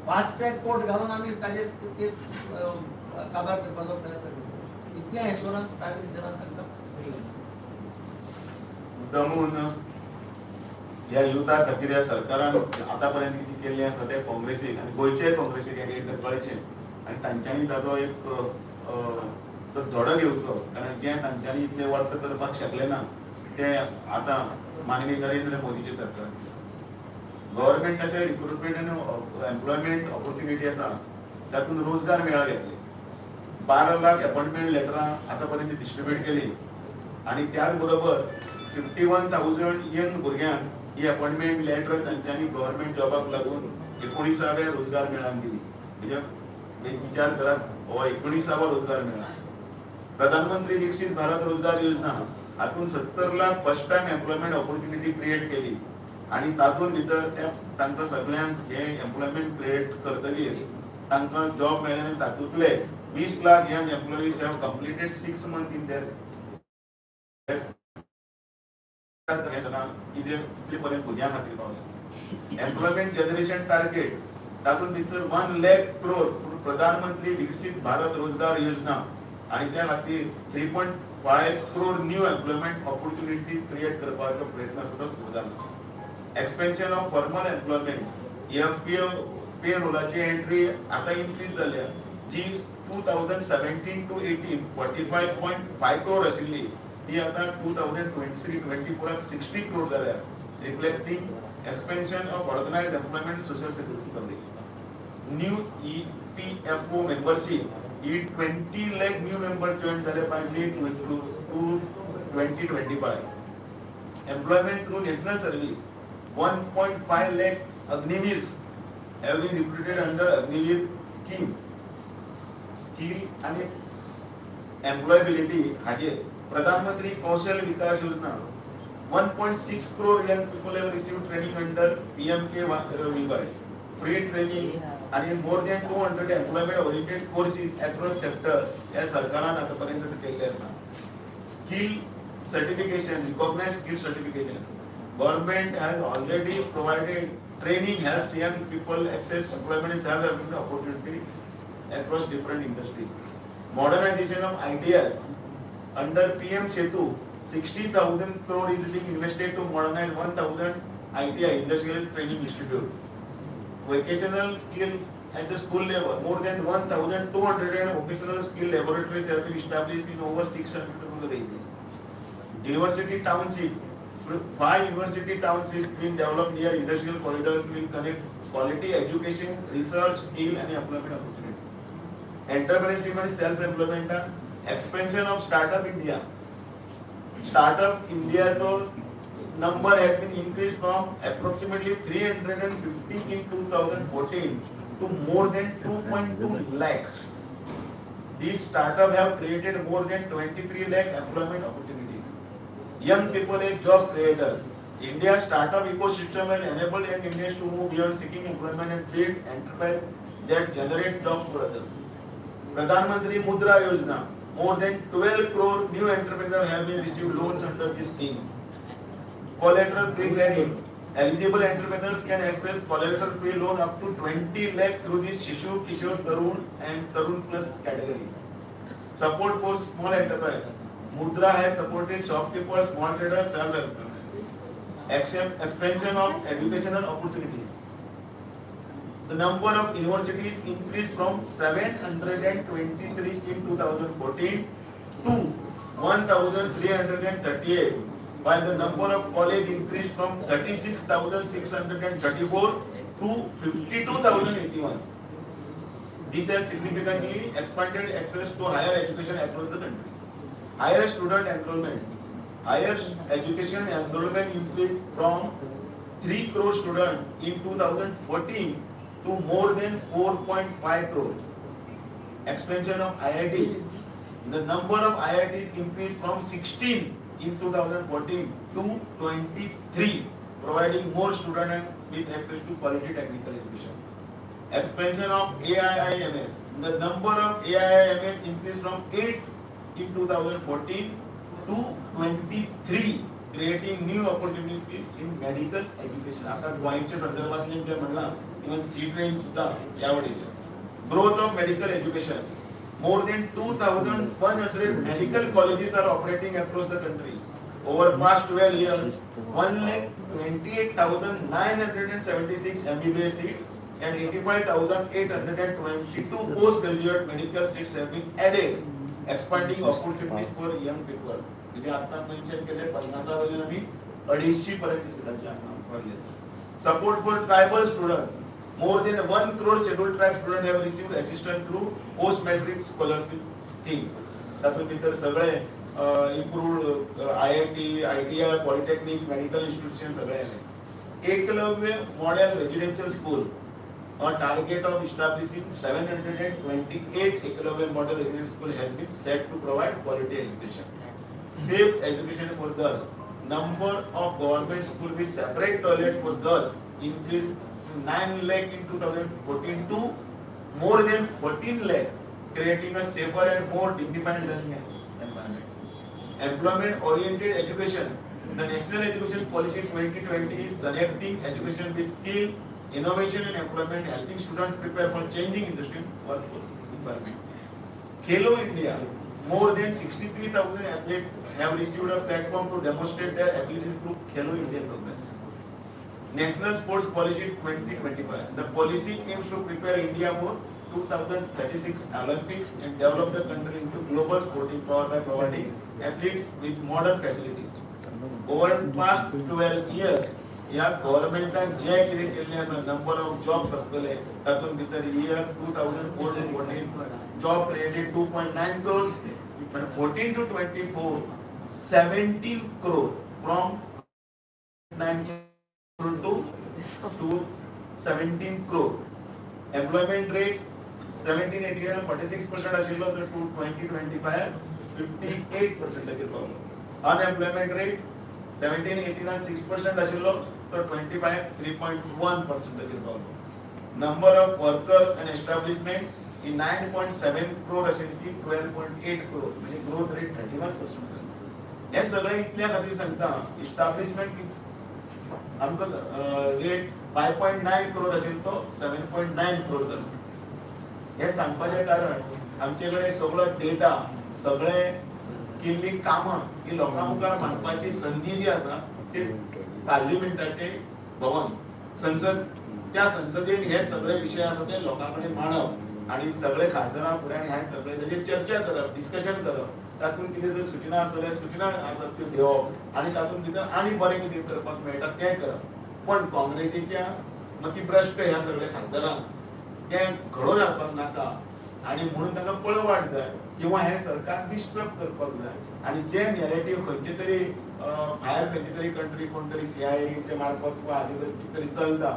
फास्ट ट्रॅक कोर्ट घालून आमी ताजेर केस काबार करपाचो प्रयत्न करतले, इतलें एश्योरन्स प्रायम मिनिस्टरान तांकां दिलें. मुद्दामून ह्या युथा खातीर ह्या सरकारान आतां पर्यंत कितें केल्लें आसा तें काँग्रेसीक आनी गोंयच्याय काँग्रेसीक हें एकदां कळचें आनी तांच्यांनी ताचो एक तो धडो घेवचो, कारण जें तांच्यांनी इतले वर्सां करपाक शकलें ना तें आतां माननीय नरेंद्र मोदीचें सरकार. गव्हर्मेंटाचे रिक्रुटमेंट आनी एम्प्लॉयमेंट ऑपॉर्च्युनिटी आसा तातूंत रोजगार मेळा घेतले, 12 लाख अपॉइंटमेंट लेटरां आतां पर्यंत डिस्ट्रीब्यूट केली आनी त्याच बरोबर 51,000 यंग भुरग्यांक ही अपॉइंटमेंट लेटर तांच्यांनी गव्हर्मेंट जॉबाक लागून 19व्या रोजगार मेळान दिली. म्हणजे एक विचार करात, हो 19वो रोजगार मेळा. प्रधानमंत्री विकसित भारत रोजगार योजना हातून 70 lakh first time employment opportunity create केली आणि तातूंत भितर त्या तांकां सगळ्यांक हे एम्प्लॉयमेंट क्रिएट करतगीर तांकां जॉब मेळ्ळे आनी तातूंतले 20 lakh young employees have completed 6 month in their कितें कितले पर्यंत भुरग्यां खातीर पावले. एम्प्लॉयमेंट जनरेशन टार्गेट तातूंत भितर 1 लॅक क्रोर प्रधानमंत्री विकसित भारत रोजगार योजना आणि त्या खातीर 3.5 crore new employment opportunity create करपाचो प्रयत्न सुद्दां सुरू जाला. Expansion of formal employment, EPFO pay रोलाची एंट्री आता इन्क्रीज जाल्या, जी 2017 to 18 45.5 crore आशिल्ली ती आता 2023-24 60 क्रोर जाल्या, reflecting expansion of organized employment, social security coverage. New EPFO membership he 20 lakh new member join झाले पाहिजे to 2025. Employment through national service, 1.5 lakh Agniveers have been recruited under Agniveer scheme. Skill आणि employability हाजेर प्रधानमंत्री कौशल विकास योजना, 1.6 crore young people have received training under PMKVY, free training आणि more than 200 employment oriented courses across sector या सरकारान आतापर्यंत केल्ले आसा. Skill certification, recognized skill certification. Government has already provided training, helps young people access employment and self-employment opportunity across different industries. Modernization of ITIs. Under PM Setu, 60,000 crore is being invested to modernize 1,000 ITI, Industrial Training Institute. Vocational skill at the school level, more than 1,200 vocational skill laboratories have been established in over 600 rural areas. University township, five university townships being developed near industrial corridors will connect quality education, research, skill and employment opportunity. Entrepreneurship and self-employment, expansion of Startup India. Startup India's number has been increased from approximately 350 in 2014 to more than 2.2 lakh. These startups have created more than 23 lakh employment opportunities. Young people as job creator. India's startup ecosystem has enabled young Indians to move beyond seeking employment and build enterprise that generate jobs for others. Pradhan Mantri Mudra Yojana. More than 12 crore new entrepreneurs have been received loans under this scheme. Collateral free credit. Eligible entrepreneurs can access collateral free loan up to 20 lakh through this Shishu, Kishore, Tarun and Tarun Plus category. Support for small enterprise. Mudra has supported shopkeepers, small traders, self-employment. Expansion of educational opportunities. The number of universities increased from 723 in 2014 to 1338, while the number of college increased from 36,634 to 52,081. This has significantly expanded access to higher education across the country. Higher student enrollment. Higher education enrollment increased from 3 crore students in 2014 to more than 4.5 crore. Expansion of IITs. The number of IITs increased from 16 in 2014 to 23, providing more students with access to quality technical education. Expansion of AIIMS. The number of AIIMS increased from 8 in 2014 to 23, creating new opportunities in medical education. आता गोंयच्या संदर्भातले जे म्हणला, even seat range सुद्धा यावडेचे. Growth of medical education. More than 2100 medical colleges are operating across the country. Over past 12 years, 1,28,976 MBBS seats and 85,822 postgraduate medical seats have been added, expanding opportunities for young people. म्हणजे आता mention केले, 50 वयल्यान आमी 250 पर्यंत सिटांची वाडली. Support for tribal student. More than 1 crore scheduled tribe student have received assistance through post matric scholarship scheme. तातूंत भितर सगळे improved IIT, ITI, polytechnic, medical institution सगळे आले. Eklavya Model Residential School. A target of establishing 728 Eklavya Model Residential School has been set to provide quality education. Safe education for girls. Number of government school with separate toilet for girls increased to 9 lakh in 2014 to more than 14 lakh, creating a safer and more dignified learning environment. Employment oriented education. The National Education Policy 2020 is connecting education with skill, innovation and employment, helping students prepare for changing industry workforce requirement. Khelo India. More than 63,000 athletes have received a platform to demonstrate their abilities through Khelo India program. National Sports Policy 2025. The policy aims to prepare India for 2036 Olympics and develop the country into global sporting power by providing athletes with modern facilities. Over past 12 years, ह्या गव्हर्मेंटान जे कितें केल्लें आसा, number of jobs आसतले, तातूंत भितर year 2004 to 14, job created 2.9 crores, 14 to 24, 17 crore, from 9 crore to 17 crore. Employment rate 17 18 46% आशिल्लो, तर to 2025 58%चेर पावलो. Unemployment rate 17 18 6% आशिल्लो, तर 25 3.1%चेर पावलो. Number of workers and establishment he 9.7 crore आशिल्ली, ती 12.8 क्रोर, म्हणजे ग्रोथ रेट 31% जाली. हे सगळें इतल्या खातीर सांगता, इस्टाब्लिशमेंट आमकां रेट 5.9 क्रोर आशिल्लो, तो 7.9 क्रोर जालो. हे सांगपाचें कारण, आमचे कडेन सगळो डेटा, सगळे केल्ली कामां ही लोकां मुखार मांडपाची संदी जी आसा, ती पार्लिमेंटाचे भवन संसद, त्या संसदेन हे सगळे विशय आसा ते लोकां कडेन मांडप आणि सगळे खासदारां फुड्यान ह्या सगळे ताजेर चर्चा करप, डिस्कशन करप, तातूंत कितें जर सुचना आसत जाल्यार सुचना आसात त्यो घेवप आनी तातूंत भितर आनी बरें कितें करपाक मेळटा तें करप. पण काँग्रेसीच्या मतीभ्रश्ट ह्या सगळ्या खासदारांक तें घडोवन हाडपाक नाका आणि म्हणून तांकां पळवाट जाय किंवा हें सरकार डिस्टर्ब करपाक जाय आणि जे नॅरेटीव खंयचे तरी भायर खंयची तरी कंट्री, कोण तरी सीआयएच्या मार्फत किंवा हाजे तरी कितें तरी चलता,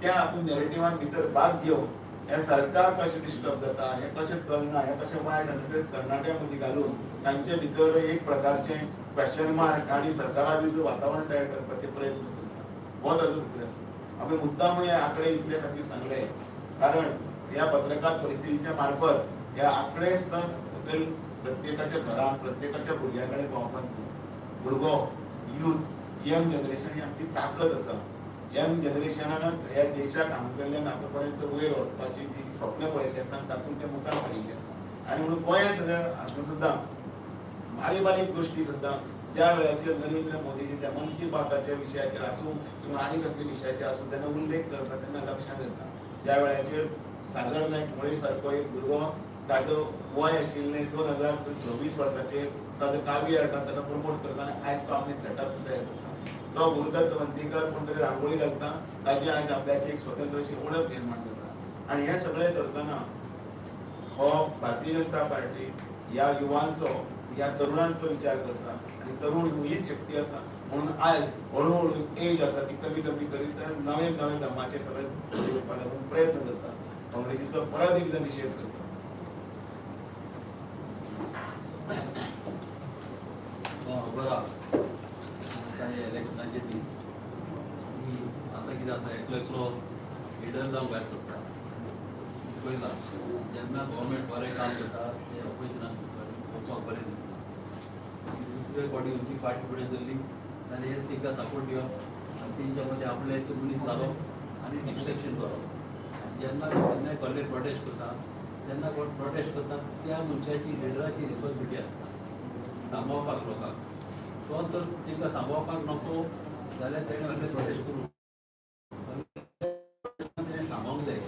त्या हातून नॅरेटिवान भितर भाग घेवन हें सरकार कशें डिस्टर्ब जाता, हें कशें चलना, हें कशें वायट आसा तें तरणाट्यां मदीं घालून तांचे भितर एक प्रकारचें क्वेश्चन मार्क आणि सरकारा विरुद्ध वातावरण तयार करपाचे प्रयत्न करता, हो ताजो फुडे आसा. आमी मुद्दाम हे आंकडे इतले खातीर सांगले, कारण ह्या पत्रकार परिस्थितीच्या मार्फत हे आंकडे सुद्दां सकयल प्रत्येकाच्या घरात, प्रत्येकाच्या भुरग्या कडेन पावपाक जाय. भुरगो, युथ, यंग जनरेशन ही आमची ताकद आसा. यंग जनरेशनानच ह्या देशाक हांगासरल्यान आतां पर्यंत वयर व्हरपाची जी स्वप्न पळयल्ली आसा, तातूंत ते मुखार सरिल्ले आसा. आनी म्हणून गोंयांत सुद्दां हातूंत सुद्दां बारीक बारीक गोश्टी सुद्दां ज्या वेळाचेर नरेंद्र मोदीजी त्या मन की बाताच्या विशयाचेर आसूं किंवा आनी कसल्या विशयाचेर आसूं, तेन्ना उल्लेख करता, तेन्ना लक्षांत येता. त्या वेळाचेर सागर नायक मुळे सारको एक भुरगो, ताजो वय आशिल्लें 2026 वर्साचेर, ताजो काव्य हाडटा, ताका प्रमोट करता आनी आयज तो आपले सेटअप तयार करता. तो गुरुदत्त वंतीकर कोण तरी रांगोळी घालता, ताजी आयज आपल्याची एक स्वतंत्र अशी ओळख निर्माण करता. आनी हें सगळें करतना हो भारतीय जनता पार्टी ह्या युवांचो, ह्या तरुणांचो विचार करता आनी तरुण हीच शक्ती आसा म्हणून आयज हळू हळू एज आसा ती कमी कमी करीत नवे नवे धर्माचे सगळे येवपाक लागून प्रयत्न करता. काँग्रेसीचो परत एकदा निशेध करता. खबर आहा इलेक्शनाचे दीस आनी आतां कितें जाता, एकलो एकलो लिडर जावंक भायर सरता. पळयला, जेन्ना गव्हर्मेंट बरें काम करता तें ऑपोजिशनाक पळोवपाक बरें दिसता. आनी दुसरे फावटी खंयची पार्टी फुडें सरली जाल्यार हे तांकां सपोर्ट दिवप आनी तेंच्या मदीं आपले एक मनीस घालप आनी डिस्ट्रेक्शन करप. आनी जेन्ना केन्नाय कसले प्रोटेस्ट करता तेन्ना कोण प्रोटेस्ट करता त्या मनशाची, लिडराची रिस्पॉन्सिबिलिटी आसता सांबाळपाक लोकांक. तो तर तांकां सांबाळपाक नको जाल्यार तेणें व्हडले प्रोटेस्ट करूं, तेणें सांबाळूंक जाय,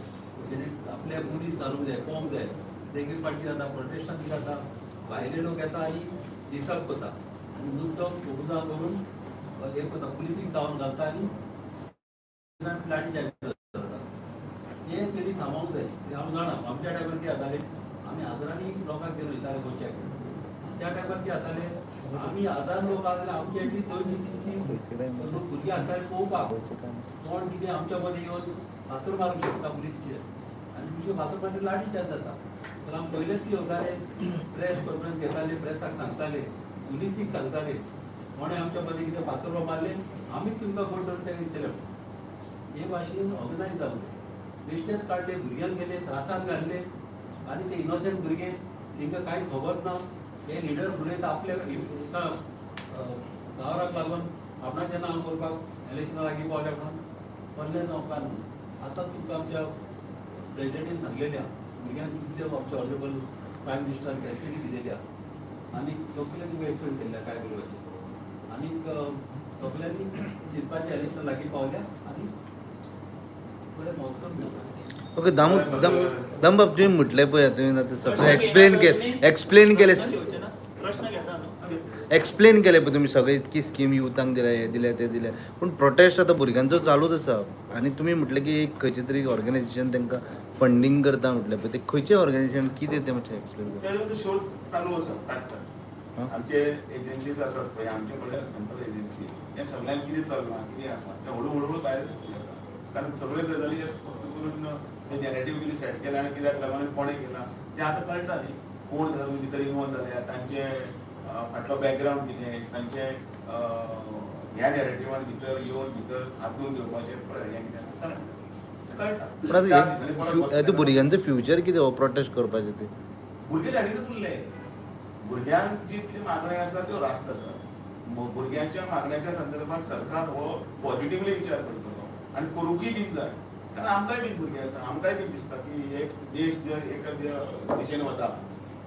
तेणें आपले मनीस घालूंक जाय, पोवंक जाय. तेगे फाटली जाता प्रोटेस्टान कितें जाता, भायले लोक येता आनी डिस्टर्ब करता आनी मुद्दम उजा करून हें करता, पुलिसीक चावन घालता आनी लाठी चार्ज करता. ते तेणी सांबाळूंक जाय. ते हांव जाणा, आमच्या टायमार कितें जातालें, आमी हजारांनी लोकांक घेवन वयताले गोंयच्या. त्या टायमार कितें जातालें, आमी हजार लोक आसा जाल्यार आमचे एटलीस्ट 200-300 लोक भुरगीं आसताले पळोवपाक कोण कितें आमच्या मदीं येवन फातर मारूंक शकता पुलिसीचेर. आनी दुसरे फातर मारली लाठी चार्ज जाता. तर आमी पयलेच कितें करताले, प्रेस कॉन्फरन्स घेताले, प्रेसाक सांगताले, पुलिसीक सांगताले, कोणें आमच्या मदीं कितें फातर मारले आमीच तुमकां कोण धरून तेका दितले. हे भाशेन ऑर्गनायज जावंक जाय. बेश्टेच काडले, भुरग्यांक गेले त्रासान घातले आनी ते इनोसंट भुरगे, तांकां कांयच खबर ना. हे लिडर फुडें आपल्या एका गांवाक लागून आपणाचें नांव करपाक इलेक्शना लागीं पावल्या म्हणून पडलें जावपाक न्हू. आतां तुमकां आमच्या प्रेजिडेंटीन सांगलेलें आहा, भुरग्यांक कितले आमच्या ऑनरेबल प्रायम मिनिस्टरान फॅसिलिटी दिलेली आहा आनी सगळें तुमकां एक्सप्लेन केल्लें काय करपाचें. आनीक सगल्यांनी चिंतपाचें, इलेक्शन लागीं पावल्या आनी बरें संस्कार मेळपाचें. ओके दामू, दामबाब, तुवें म्हटलें पळय, तुवें आतां सगळें एक्सप्लेन केलें, एक्सप्लेन केलें. प्रश्न घेता न्हू. एक्सप्लेन केलें पळय तुमी सगळें, इतकी स्कीम युथांक दिल्या, हें दिलें, तें दिलें, पूण प्रोटेस्ट आतां भुरग्यांचो चालूच आसा. आनी तुमी म्हटलें की एक खंयचें तरी ऑर्गनायझेशन तांकां फंडींग करता म्हटलें पळय, तें खंयचें ऑर्गनायझेशन कितें तें मातशें एक्सप्लेन कर. तेजो शोध चालू आसा, काडटात आमचे एजन्सीज आसात पळय, आमचे म्हणल्यार सेंट्रल एजन्सी, हे सगळ्यांक कितें चल्लां, कितें आसा तें हळू हळू भायर येता. कारण सगळे गजाली फक्त करून नॅरेटीव कितें सेट केला आनी कित्याक लागून आनी कोणें केलां तें आतां कळटा न्ही. कोण तातूंत भितर इनवॉल्व जाल्या, तांचे फाटलो बॅकग्रावंड कितें, तांचे ह्या नॅरेटिवान भितर येवन भितर हातून घेवपाचें हें कितें आसा तें कळटा. पूण आतां चार दिसांनी परत हें बसतले. भुरग्यांचें फ्युचर कितें हो प्रोटेस्ट करपाचें तें? भुरगे शाळेंतूच उरले. भुरग्यांक जी कितें मागण्यो आसा त्यो रास्त आसा. भुरग्यांच्या मागण्याच्या संदर्भात सरकार हो पॉझिटिवली विचार करतलो आनी करूंकय बीन जाय, कारण आमकांय बीन भुरगे आसा, आमकांय बीन दिसता की एक देश जर एका दिशेन वता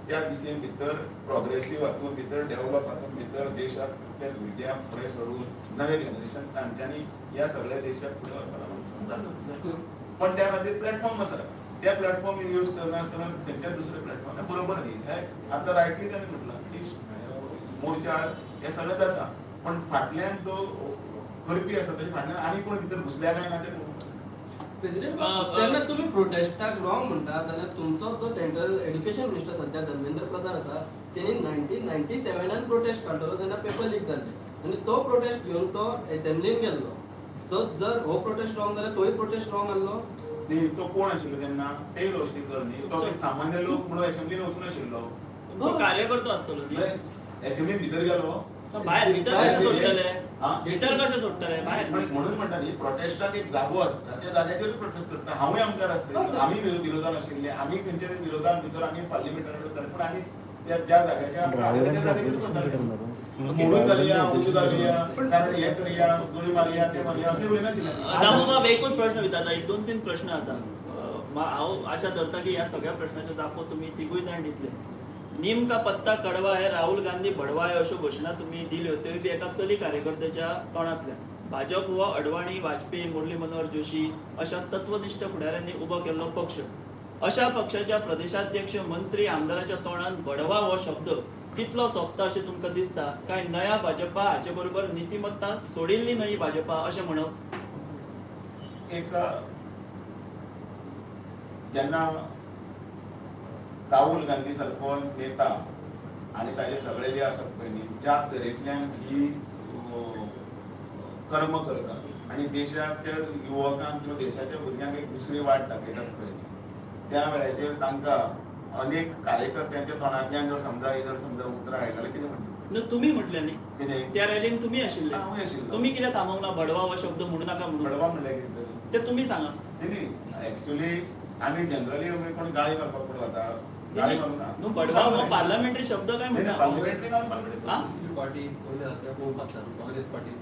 त्या दिशेन भितर प्रोग्रेसीव हातूंत भितर डेव्हलप हातूंत भितर देशाक त्या भुरग्यांक फुडें सरून नवें जनरेशन तांच्यांनी ह्या सगळ्या देशाक फुडें व्हरपाक लागून. पण त्या खातीर प्लॅटफॉर्म आसा, त्या प्लॅटफॉर्म यूज करनासतना खंयच्याच दुसऱ्या प्लॅटफॉर्म बरोबर न्ही. हे आतां रायटली ताणें म्हटलां की मोर्चा हे सगळें जाता, पण फाटल्यान जो करपी आसा ताच्या फाटल्यान आनी कोण भितर घुसल्या काय ना तें पळोवंक जाय. प्रेसिडेंट, जेन्ना तुमी प्रोटेस्टाक रॉंग म्हणटा जाल्यार तुमचो जो सेंट्रल एड्युकेशन मिनिस्टर सध्या धर्मेंद्र प्रधान आसा, तेणी 1997 प्रोटेस्ट काडलेलो तेन्ना पेपर लीक जाल्ले आनी तो प्रोटेस्ट घेवन तो एसेंब्लीन गेल्लो. सो जर हो प्रोटेस्ट रॉंग जाल्यार तोय प्रोटेस्ट रॉंग आहलो. न्ही, तो कोण आशिल्लो तेन्ना तेय रोशनी न्ही, तो सामान्य लोक म्हणून असेंब्लीन वचून आशिल्लो. तुमचो कार्यकर्तो आसतलो न्ही? असेंब्लीन भितर गेलो. भायर भितर कशें सोडटले? हा? भितर कशें सोडटले भायर? म्हणून म्हणटा न्ही, प्रोटेस्टाक एक जागो आसता, त्या जाग्याचेरूच प्रोटेस्ट करता. हांवूय आमदार आसता, आमी विरोधान आशिल्ले, आमी खंयच्या तरी विरोधान भितर आमी पार्लिमेंटान वताले, पूण आमी त्या ज्या जाग्याचेर त्या जाग्याचेरूच वताले. मोडून घालया, उजू घालया, कारण हें करया, गोळी मारया, ते मारया असले उलयनाशिल्ले. दामूबाब, एकूच प्रश्न विचारता, एक दोन तीन प्रश्न आसा. हांव आशा धरता की ह्या सगळ्या प्रश्नाच्यो जापो तुमी तिगूय जाण दितले. नीम का पत्ता कडवा है, राहुल गांधी भडवा है, अश्यो घोशणा तुमी दिल्यो, त्योय बी एका चली कार्यकर्त्याच्या तोंडांतल्यान. भाजप हो अडवाणी, वाजपेयी, मुरली मनोहर जोशी अशा तत्वनिष्ठ फुडाऱ्यांनी उबो केल्लो पक्ष. अशा पक्षाच्या प्रदेशाध्यक्ष, मंत्री, आमदाराच्या तोंडान बडवा हो शब्द कितलो सोबता अशें तुमकां दिसता? काय नया भाजपा हाचे बरोबर नितिमत्ता सोडिल्ली न्हय भाजपा अशें म्हणप? एक जेन्ना राहुल गांधी सारको नेता आनी ताजे सगळे जे आसात पळय न्ही, ज्या तरेंतल्यान ही कर्म करतात आनी देशाच्या युवकांक किंवा देशाच्या भुरग्यांक एक दुसरी वाट दाखयतात पळय न्ही, त्या वेळाचेर तांकां अनेक कार्यकर्त्यांच्या तोंडांतल्यान जर समजा ही जर समजा उतरां आयली जाल्यार कितें म्हणटले? न्हू, तुमी म्हटलें न्ही कितें? त्या रॅलीन तुमी आशिल्ले. हांवूय आशिल्लो. तुमी कित्याक थांबोवंक ना बडवा हो शब्द म्हणू नाका म्हणून? बडवा म्हणल्यार कितें तरी? ते तुमी सांगा. न्ही, ऍक्च्युली आमी जनरली आमी कोण गाळी मारपाक कोण वता, गाळी मारूंक ना. न्हू, बडवा हो पार्लमेंटरी शब्द काय म्हणटा? पार्लमेंटरी पार्लमेंटरी हा? दुसरी पार्टी पयले आसा कोण मारता काँग्रेस पार्टी.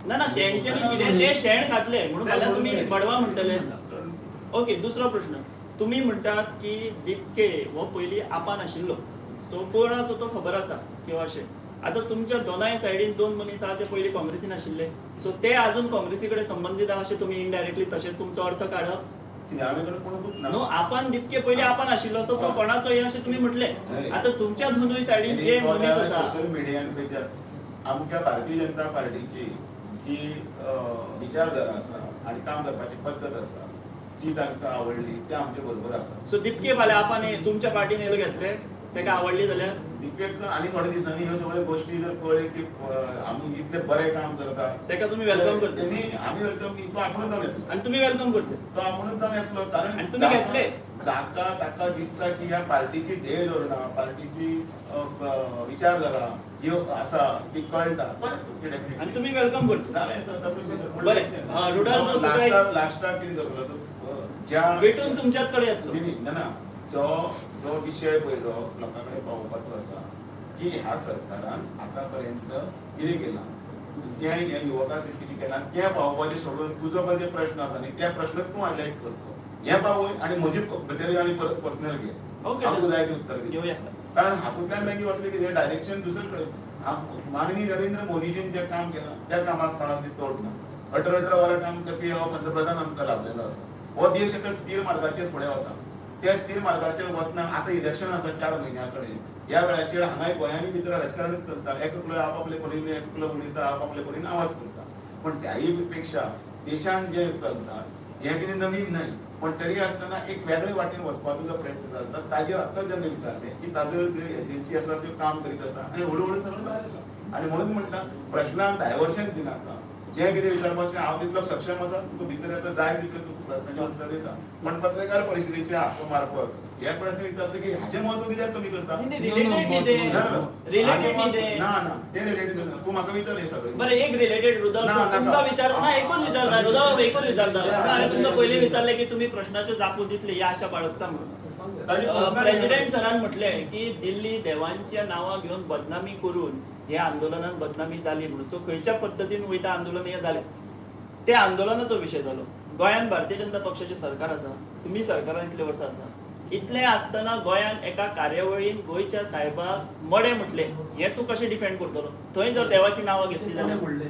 ना ना, तेंच्यांनी कितें ते शेण खातले म्हणून फाल्यां तुमी बडवा म्हणटले. ओके, दुसरो प्रश्न. तुमी म्हणटात की दिपके हो पयलीं आपान आशिल्लो, सो कोणाचो तो खबर आसा किंवा अशें. आतां तुमच्या दोनाय सायडीन दोन मनीस आहा ते पयलीं काँग्रेसीन आशिल्ले, सो ते अजून काँग्रेसी कडेन संबंदीत आहा अशें तुमी इनडायरेक्टली तशें तुमचो अर्थ काडप? कितें हांवें कडेन कोणूच ना. न्हू, आपान दिपके पयलीं आपान आशिल्लो, सो तो कोणाचो हें अशें तुमी म्हटलें. आतां तुमच्या दोनूय सायडीन जे मनीस आसा सोशल मिडियान आमच्या भारतीय जनता पार्टीची जी विचारधारा आसा आनी काम करपाची पद्दत आसा जी तांकां आवडली ते आमचे बरोबर आसा. सो दिपके फाल्यां आपान तुमच्या पार्टीन येयलो घेतले ताका आवडली जाल्यार? दिपेक आनी थोड्या दिसांनी ह्यो सगळ्यो गोश्टी जर कळ्ळ्यो की आमी इतले बरें काम करता, ताका तुमी welcome करतले? तेणी आमी welcome, तो आपुणूच जावन येतलो. आनी तुमी welcome करतले? तो आपुणूच जावन येतलो, कारण आनी तुमी घेतले? जाका ताका दिसता की ह्या पार्टीची ध्येय धोरणां, पार्टीची विचारधारा ह्यो आसा ती कळटा. आनी तुमी welcome करतले? जालें. बरें, रुडाल्फ, तुका एक- लास्टाक कितें करतलो तूं? ज्या वेटून तुमच्याच कडेन येतलो. न्ही, न्ही, ना ना, जो जो विशय पळय जो लोकां कडेन पावोवपाचो आसा की ह्या सरकारान आतां पर्यंत कितें केलां, तें ह्या युवकां कितें केलां तें पावोवपाचें सोडून तुजो पळय जे प्रश्न आसा न्ही त्या प्रश्न तूं हायलायट करतो, हें पावय आनी म्हजी भितर आनी परत पर्सनल घे. ओके. हांव तुका जाय तें उत्तर दिता. घेवया. कारण हातूंतल्यान मागीर वतलें कितें डायरेक्शन दुसरे कडेन. माननीय नरेंद्र मोदीजीन जें काम केलां त्या कामाक कोणाक ती तोड ना. 18 18 वरां काम करपी हो पंतप्रधान आमकां लाभलेलो आसा. हो देश एका स्थिर मार्गाचेर फुडें वता. त्या स्थिर मार्गाचेर वतना आतां इलेक्शन आसा 4 म्हयन्यां कडेन. ह्या वेळाचेर हांगाय गोंयांनी भितर राजकारण चलता, एकलो आपापले परीन एकलो उलयता, आपापले परीन आवाज करता. पण त्याही पेक्षा देशान जें चलता हें कितें नवीन न्हय, पण तरी आसतना एक वेगळे वाटेन वचपाचो जो प्रयत्न चलता ताजेर आतां जेन्ना विचारलें की ताजो ज्यो एजन्सी आसा त्यो काम करीत आसा आनी हळू हळू सगळें भायर येता. आनी म्हणून म्हणटा प्रश्नाक डायवर्शन दिनाका, जें कितें विचारपाचें हांव तितलो सक्षम आसा, तुका भितर येता जाय तितलें तुका प्रश्नाचें उत्तर दिता. पण पत्रकार परिशदेच्या हक्क मार्फत हे प्रश्न विचारता की हाजें म्हत्व कित्याक कमी करता? न्ही, न्ही, रिलेटेड न्ही ते. ना, ना. रिलेटेड न्ही ते. ना ना, ते रिलेटेड ना. तूं म्हाका विचार हे सगळें. बरं, एक रिलेटेड रुदल ना, नाका. तुमकां विचारता ना, एकूच विचारता रुदल, एकूच विचारता. हांवें तुमकां पयलीं विचारलें की तुमी प्रश्नाच्यो जापो दितली ही आशा बाळगता म्हणून. ताजे प्रश्न प्रेसिडेंट सरान म्हटलें की दिल्ली देवांच्या नांवा घेवन बदनामी करून हे आंदोलनान बदनामी जाली म्हणून. सो खंयच्या पद्दतीन वयता आंदोलन हें जालें, ते आंदोलनाचो विशय जालो. गोंयांत भारतीय जनता पक्षाचें सरकार आसा, तुमी सरकारान इतले वर्सां आसा, इतलें आसतना गोंयांत एका कार्यावळीन गोंयच्या साहेबाक मडें म्हटलें, हें तूं कशें डिफेंड करतलो? थंय जर देवाची नांवां घेतली कोणें जाल्यार म्हणलें?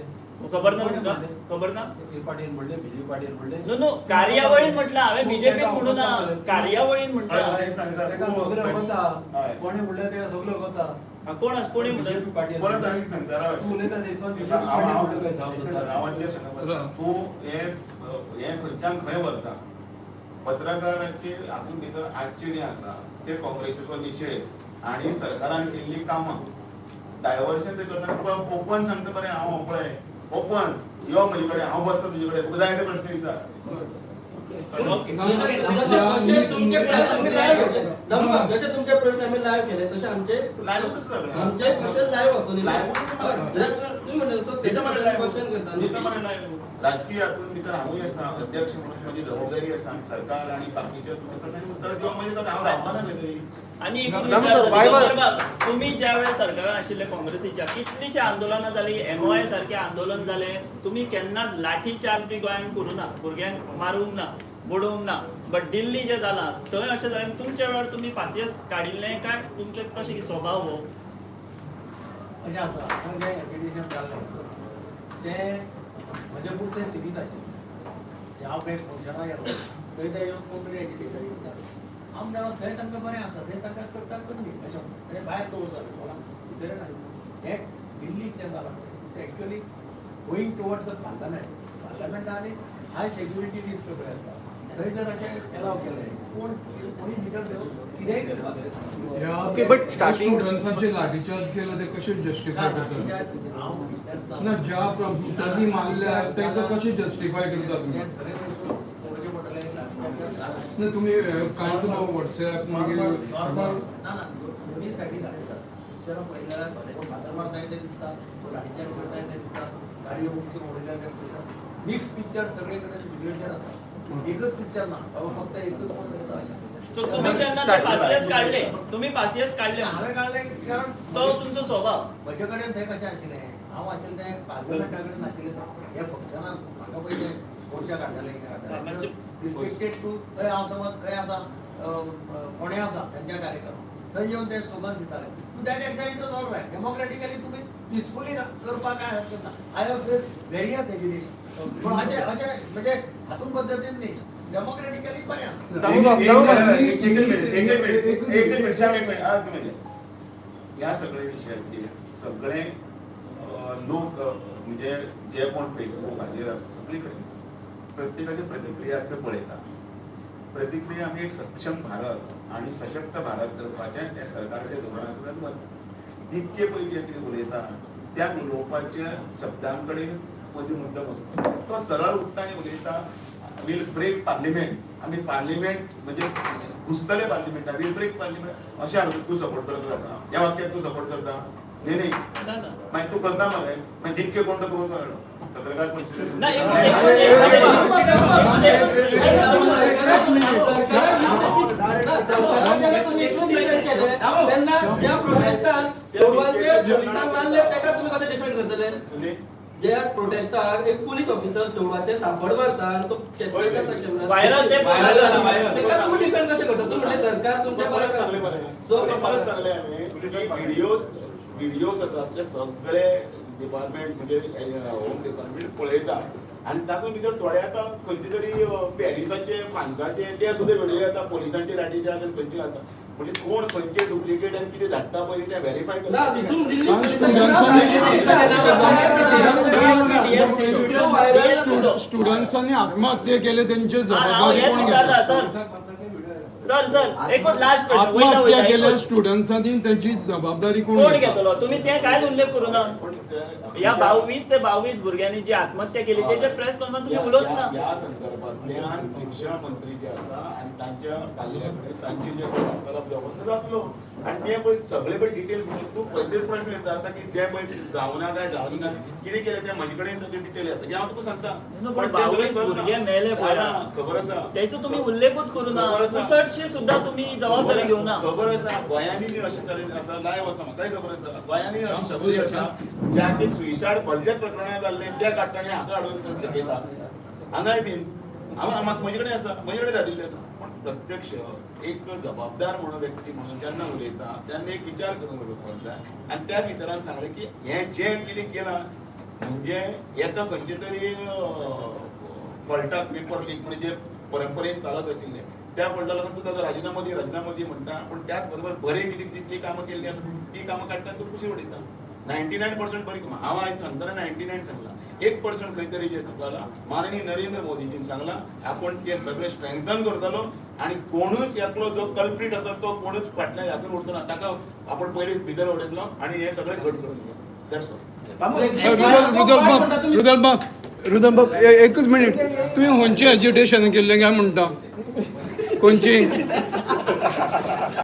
खबर ना कोणें तुमकां? म्हणलें? खबर ना? हे पार्टीन म्हणलें, बीजेपी पार्टीन म्हणलें. न्हू न्हू, कार्यावळीन म्हटलं हांवें, बीजेपीन म्हणूं ना, कार्यावळीन म्हणटा. हय, सांगता. तेका सगळें वता. हय. कोणें म्हणलें तेका सगळें वता. हा, कोण आस कोणी म्हणलें? बीजेपी पार्टीन. परत आनी सांगता राव. तूं उलयता देशपान बीजेपी हांव- पार्टीन हांव- म्हणलें काय साव सोदता? हांव अध्यक्ष हांगा. तूं हें हें खंयच्यान खंय व्हरता? पत्रकाराचे हातूंत भितर आजचे जें आसा ते काँग्रेसीचो निशेध आनी सरकारान केल्लीं कामां डायवर्शन ते करता. तुका ओपन सांगता मरे हांव, पळय ओपन यो म्हजे कडेन, हांव बसता तुजे कडेन, तुका जाय ते प्रश्न विचार. ओके. जशे तुमचे प्रश्न आमी लायव्ह केले, जशे तुमचे प्रश्न आमी लायव्ह केले तशे आमचे लायव्हूच सगळें. आमचे क्वेश्चन लायव्ह वचून लायव्हूच सगळें. तुम्ही म्हणता तसो दिता मरे लायव्ह. क्वेश्चन करता दिता मरे लायव्ह. राजकीय हातूंत भितर हांवूय आसा अध्यक्ष म्हणून म्हजी जबाबदारी आसा आनी सरकार आनी बाकीच्या तुमच्या कडल्यान उत्तर दिवप म्हणजे हांव रावपाना खंय तरी. आनी एकूच ना, सर, विचारता, वाय- दिगंबर बाब, तुम्ही ज्या वेळेस सरकारान आशिल्ले काँग्रेसीच्या, कितलीशे आंदोलनां जाली, एमओआय सारखे आंदोलन जाले, तुम्ही केन्नाच लाठी चार्ज बी गोंयांत करूं ना, भुरग्यांक मारूंक ना, बडोवंक ना. बट दिल्ली जें जालां थंय अशें जालें, तुमच्या वेळार तुमी पासियेंस काडिल्लें काय तुमचें कशें कितें स्वभाव हो? अशें आसा, आतां जें एजिटेशन जाल्लें तें म्हजे पुरतें सिमीत आशिल्लें. हांव खंय फंक्शनाक गेलो थंय ते येवन कोण तरी एजिटेशन करता, हांव जाणा थंय तांकां बरें आसा, थंय तांकां करता करनी अशें म्हणटा. थंय भायर दवरताले कोणाक भितर नाशिल्लें. हें दिल्लीक तें जालां पळय, तें actually going towards the parliament, पार्लमेंटा आनी हाय सेक्युरिटी रिस्क पळय आसता, थंय जर अशें एलाव केलें कोण कोणी भितर सरून कितेंय करपाक शकता. Okay, but starting- स्टुडंट्सांचे लाठीचार्ज केलं ते कशें जस्टिफाय करता? हांव विटनेस ना. ना, ज्या बुटांनी मारल्या तांकां कशें जस्टिफाय करता तुमी? तें खरें वचून पळोवचें पडटलें, लाठीचार्ज जाला. ना तुमी कांयच ना वॉट्सॅप मागीर नॉर्मल ना ना, दोन्ही सायडी दाखयतात. पिक्चरां पळयल्यार कोण फातर मारता ते दिसता, कोण लाठीचार्ज करता ते दिसता, गाडयो उमथून उडयल्या ते दिसता. मिक्स पिक्चर सगळे कडेन व्हिडिओचेर आसा, एकच पिक्चर ना बाबा फक्त एकच कोण करता अशें. सो तुम्ही तेन्ना ते पासियस काडले, तुम्ही पासियस काडले, हांवें काडलें कारण तो तुमचो स्वभाव. म्हजे कडेन थंय कशें आशिल्लें, हांव आशिल्लें तें पार्लमेंटा कडेन नाशिल्लें. हे फंक्शनाक म्हाका पयलें मोर्चा काडटाले, कितें काडटाले, रिस्ट्रिक्टेड टू थंय हांव समज खंय आसा, फोंडें आसा तेंच्या कार्यक्रम, थंय येवन ते स्लोगन्स दिताले. To that extent it was all right. Democratically तुमी पिसफुली करपाक कांय हरकत ना. I have face various agitation, पण अशें अशें म्हणजे हातून पद्दतीन न्ही, डेमोक्रेटिकली बरें आसा. एक एक मिनिट, एक मिनिट, एक मिनिट, श्याम, एक मिनिट, एक मिनिट. ह्या सगळ्या विशयाचेर सगळे लोक म्हणजे जे कोण फेसबूक हाजेर आसा सगळे कडेन प्रत्येकाची प्रतिक्रिया आसता पळयता. प्रतिक्रिया आमी एक सक्षम भारत आनी सशक्त भारत करपाचें हें सरकाराचें धोरण आसा. तातूंत इतके पयलीं जें कितें उलयता त्या उलोवपाच्या शब्दां कडेन मदीं मुद्दम आसता. तो सरळ उठ्ठा आनी उलयता, वील ब्रेक पार्लिमेंट, आमी पार्लिमेंट म्हणजे घुसतले पार्लिमेंटात, वील ब्रेक पार्लिमेंट अशें हांव तूं सपोर्ट करता जाता ह्या वाक्याक तूं सपोर्ट करता न्ही न्ही ना ना, मागीर तूं करता मरे, मागीर दिक्के कोण तो तुका कळ्ळो पत्रकार परिशदेत. ना, एक सरकारान जेन्ना तुमी इतलें डिफेंड केलें तेन्ना ज्या प्रोटेस्टान चेडवांचे पोलिसान मारले तेका तुमी कशें डिफेंड करतले? म्हणजे ज्या प्रोटेस्टाक एक पुलीस ऑफिसर चेडवाचेर थापड मारता आनी तो कॅप्चर करता कॅमेरा, व्हायरल ते व्हायरल जाला, व्हायरल. तेका तुमी डिफेंड कशें करता? तुमी म्हणलें सरकार तुमच्या परत सांगले बरें बरें. सो परत सांगले हांवें की व्हिडियोज व्हिडियोज आसात ते सगळे डिपार्टमेंट म्हणजे होम डिपार्टमेंट पळयता आनी तातूंत भितर थोडे आतां खंयचे तरी पॅरिसाचे फ्रांसाचे ते सुद्दां व्हिडियो येता, पोलिसांचे लाठीचार्ज खंयचे घालता, म्हणजे कोण खंयचे डुप्लिकेट आनी कितें धाडटा पयलीं ते व्हेरीफाय ना करता. तितून दिल्ली आणि व्हिडिओ स्टुडंट्सांनी आत्महत्या केले तेंचे हांव जबाबदारी हेच कोण विचारता घेता? सर, सर सर एकूच लास्ट प्रश्न, वयता आत्महत्या वयता केल्या एकूच. स्टुडंट्सांनी तेंची जबाबदारी कोण कोण घेता? घेतलो? तुम्ही ते कांयच उल्लेख करू ना. पण ते- ह्या 22 ते 22 भुरग्यांनी जी आत्महत्या केली तेजे प्रेस कॉन्फरन्स तुम्ही उलोवत ना. ह्या संदर्भांतल्यान शिक्षण मंत्री जे आसा आनी तांच्या कार्यालया कडेन तांचे जे वार्तालाप जावप जातलो आनी ते पळय सगळे पळय डिटेल्स तूं पयलीच प्रश्न विचारता की जे पळय जावना काय जावना कितें केलें तें म्हजे कडेन ताचे डिटेल येता की हांव तुका सांगता. न्हू, पण पण ते सगळें 22 करना. भुरगे मेले पळय. ना, खबर आसा तेचो तुम्ही उल्लेखूच करू ना, खबर आसा. पुसटशी सुद्धा तुम्ही जबाबदारी घेवना. खबर आसा गोंयांनी बी अशे तरेन आसा, लायव आसा, म्हाकाय खबर आसा गोंयांनी अशी शक्ती आसा ज्याचे सुयसायड भलत्याच प्रकरणां जाल्ले ते काडटा आनी हाका हाडून दाखयता हांगाय बीन. हांव म्हाका म्हजे कडेन आसा, म्हजे कडेन धाडिल्लें आसा. पूण प्रत्यक्ष एक जबाबदार म्हणून व्यक्ती म्हणून जेन्ना उलयता तेन्ना एक विचार करून उलोवपाक जाय आनी त्याच विचारान सांगलें की हें जें कितें केलां म्हणजे एका खंयचे तरी फॉल्टाक पेपर लीक म्हणजे परंपरेन चालत आशिल्लें त्या फॉल्टा लागून तूं ताजो राजिनामो दी, राजिनामो दी म्हणटा, पूण त्याच बरोबर बरें कितें तितलीं कामां केल्लीं आसा तीं कामां काडटा आनी तूं कुशीक उडयता. 99% बरीं कामां हांव आयज सांगतना 99 सांगलां, 1% खंय तरी जें चुकलां. माननीय नरेंद्र मोदीजीन सांगलां आपूण ते सगळें स्ट्रेंथन करतलो आनी कोणूच एकलो जो कल्प्रीट आसा तो कोणूच फाटल्यान हातून उरचो ना, ताका आपूण पयलीं भितर उडयतलो आनी हें सगळें घट करून दितलो. That's all. रुदलबाब, रुदलबाब, रुदलबाब, एकच मिनिट. तुवें खंयचें एज्युटेशन केल्लें काय म्हणटा? खंयची?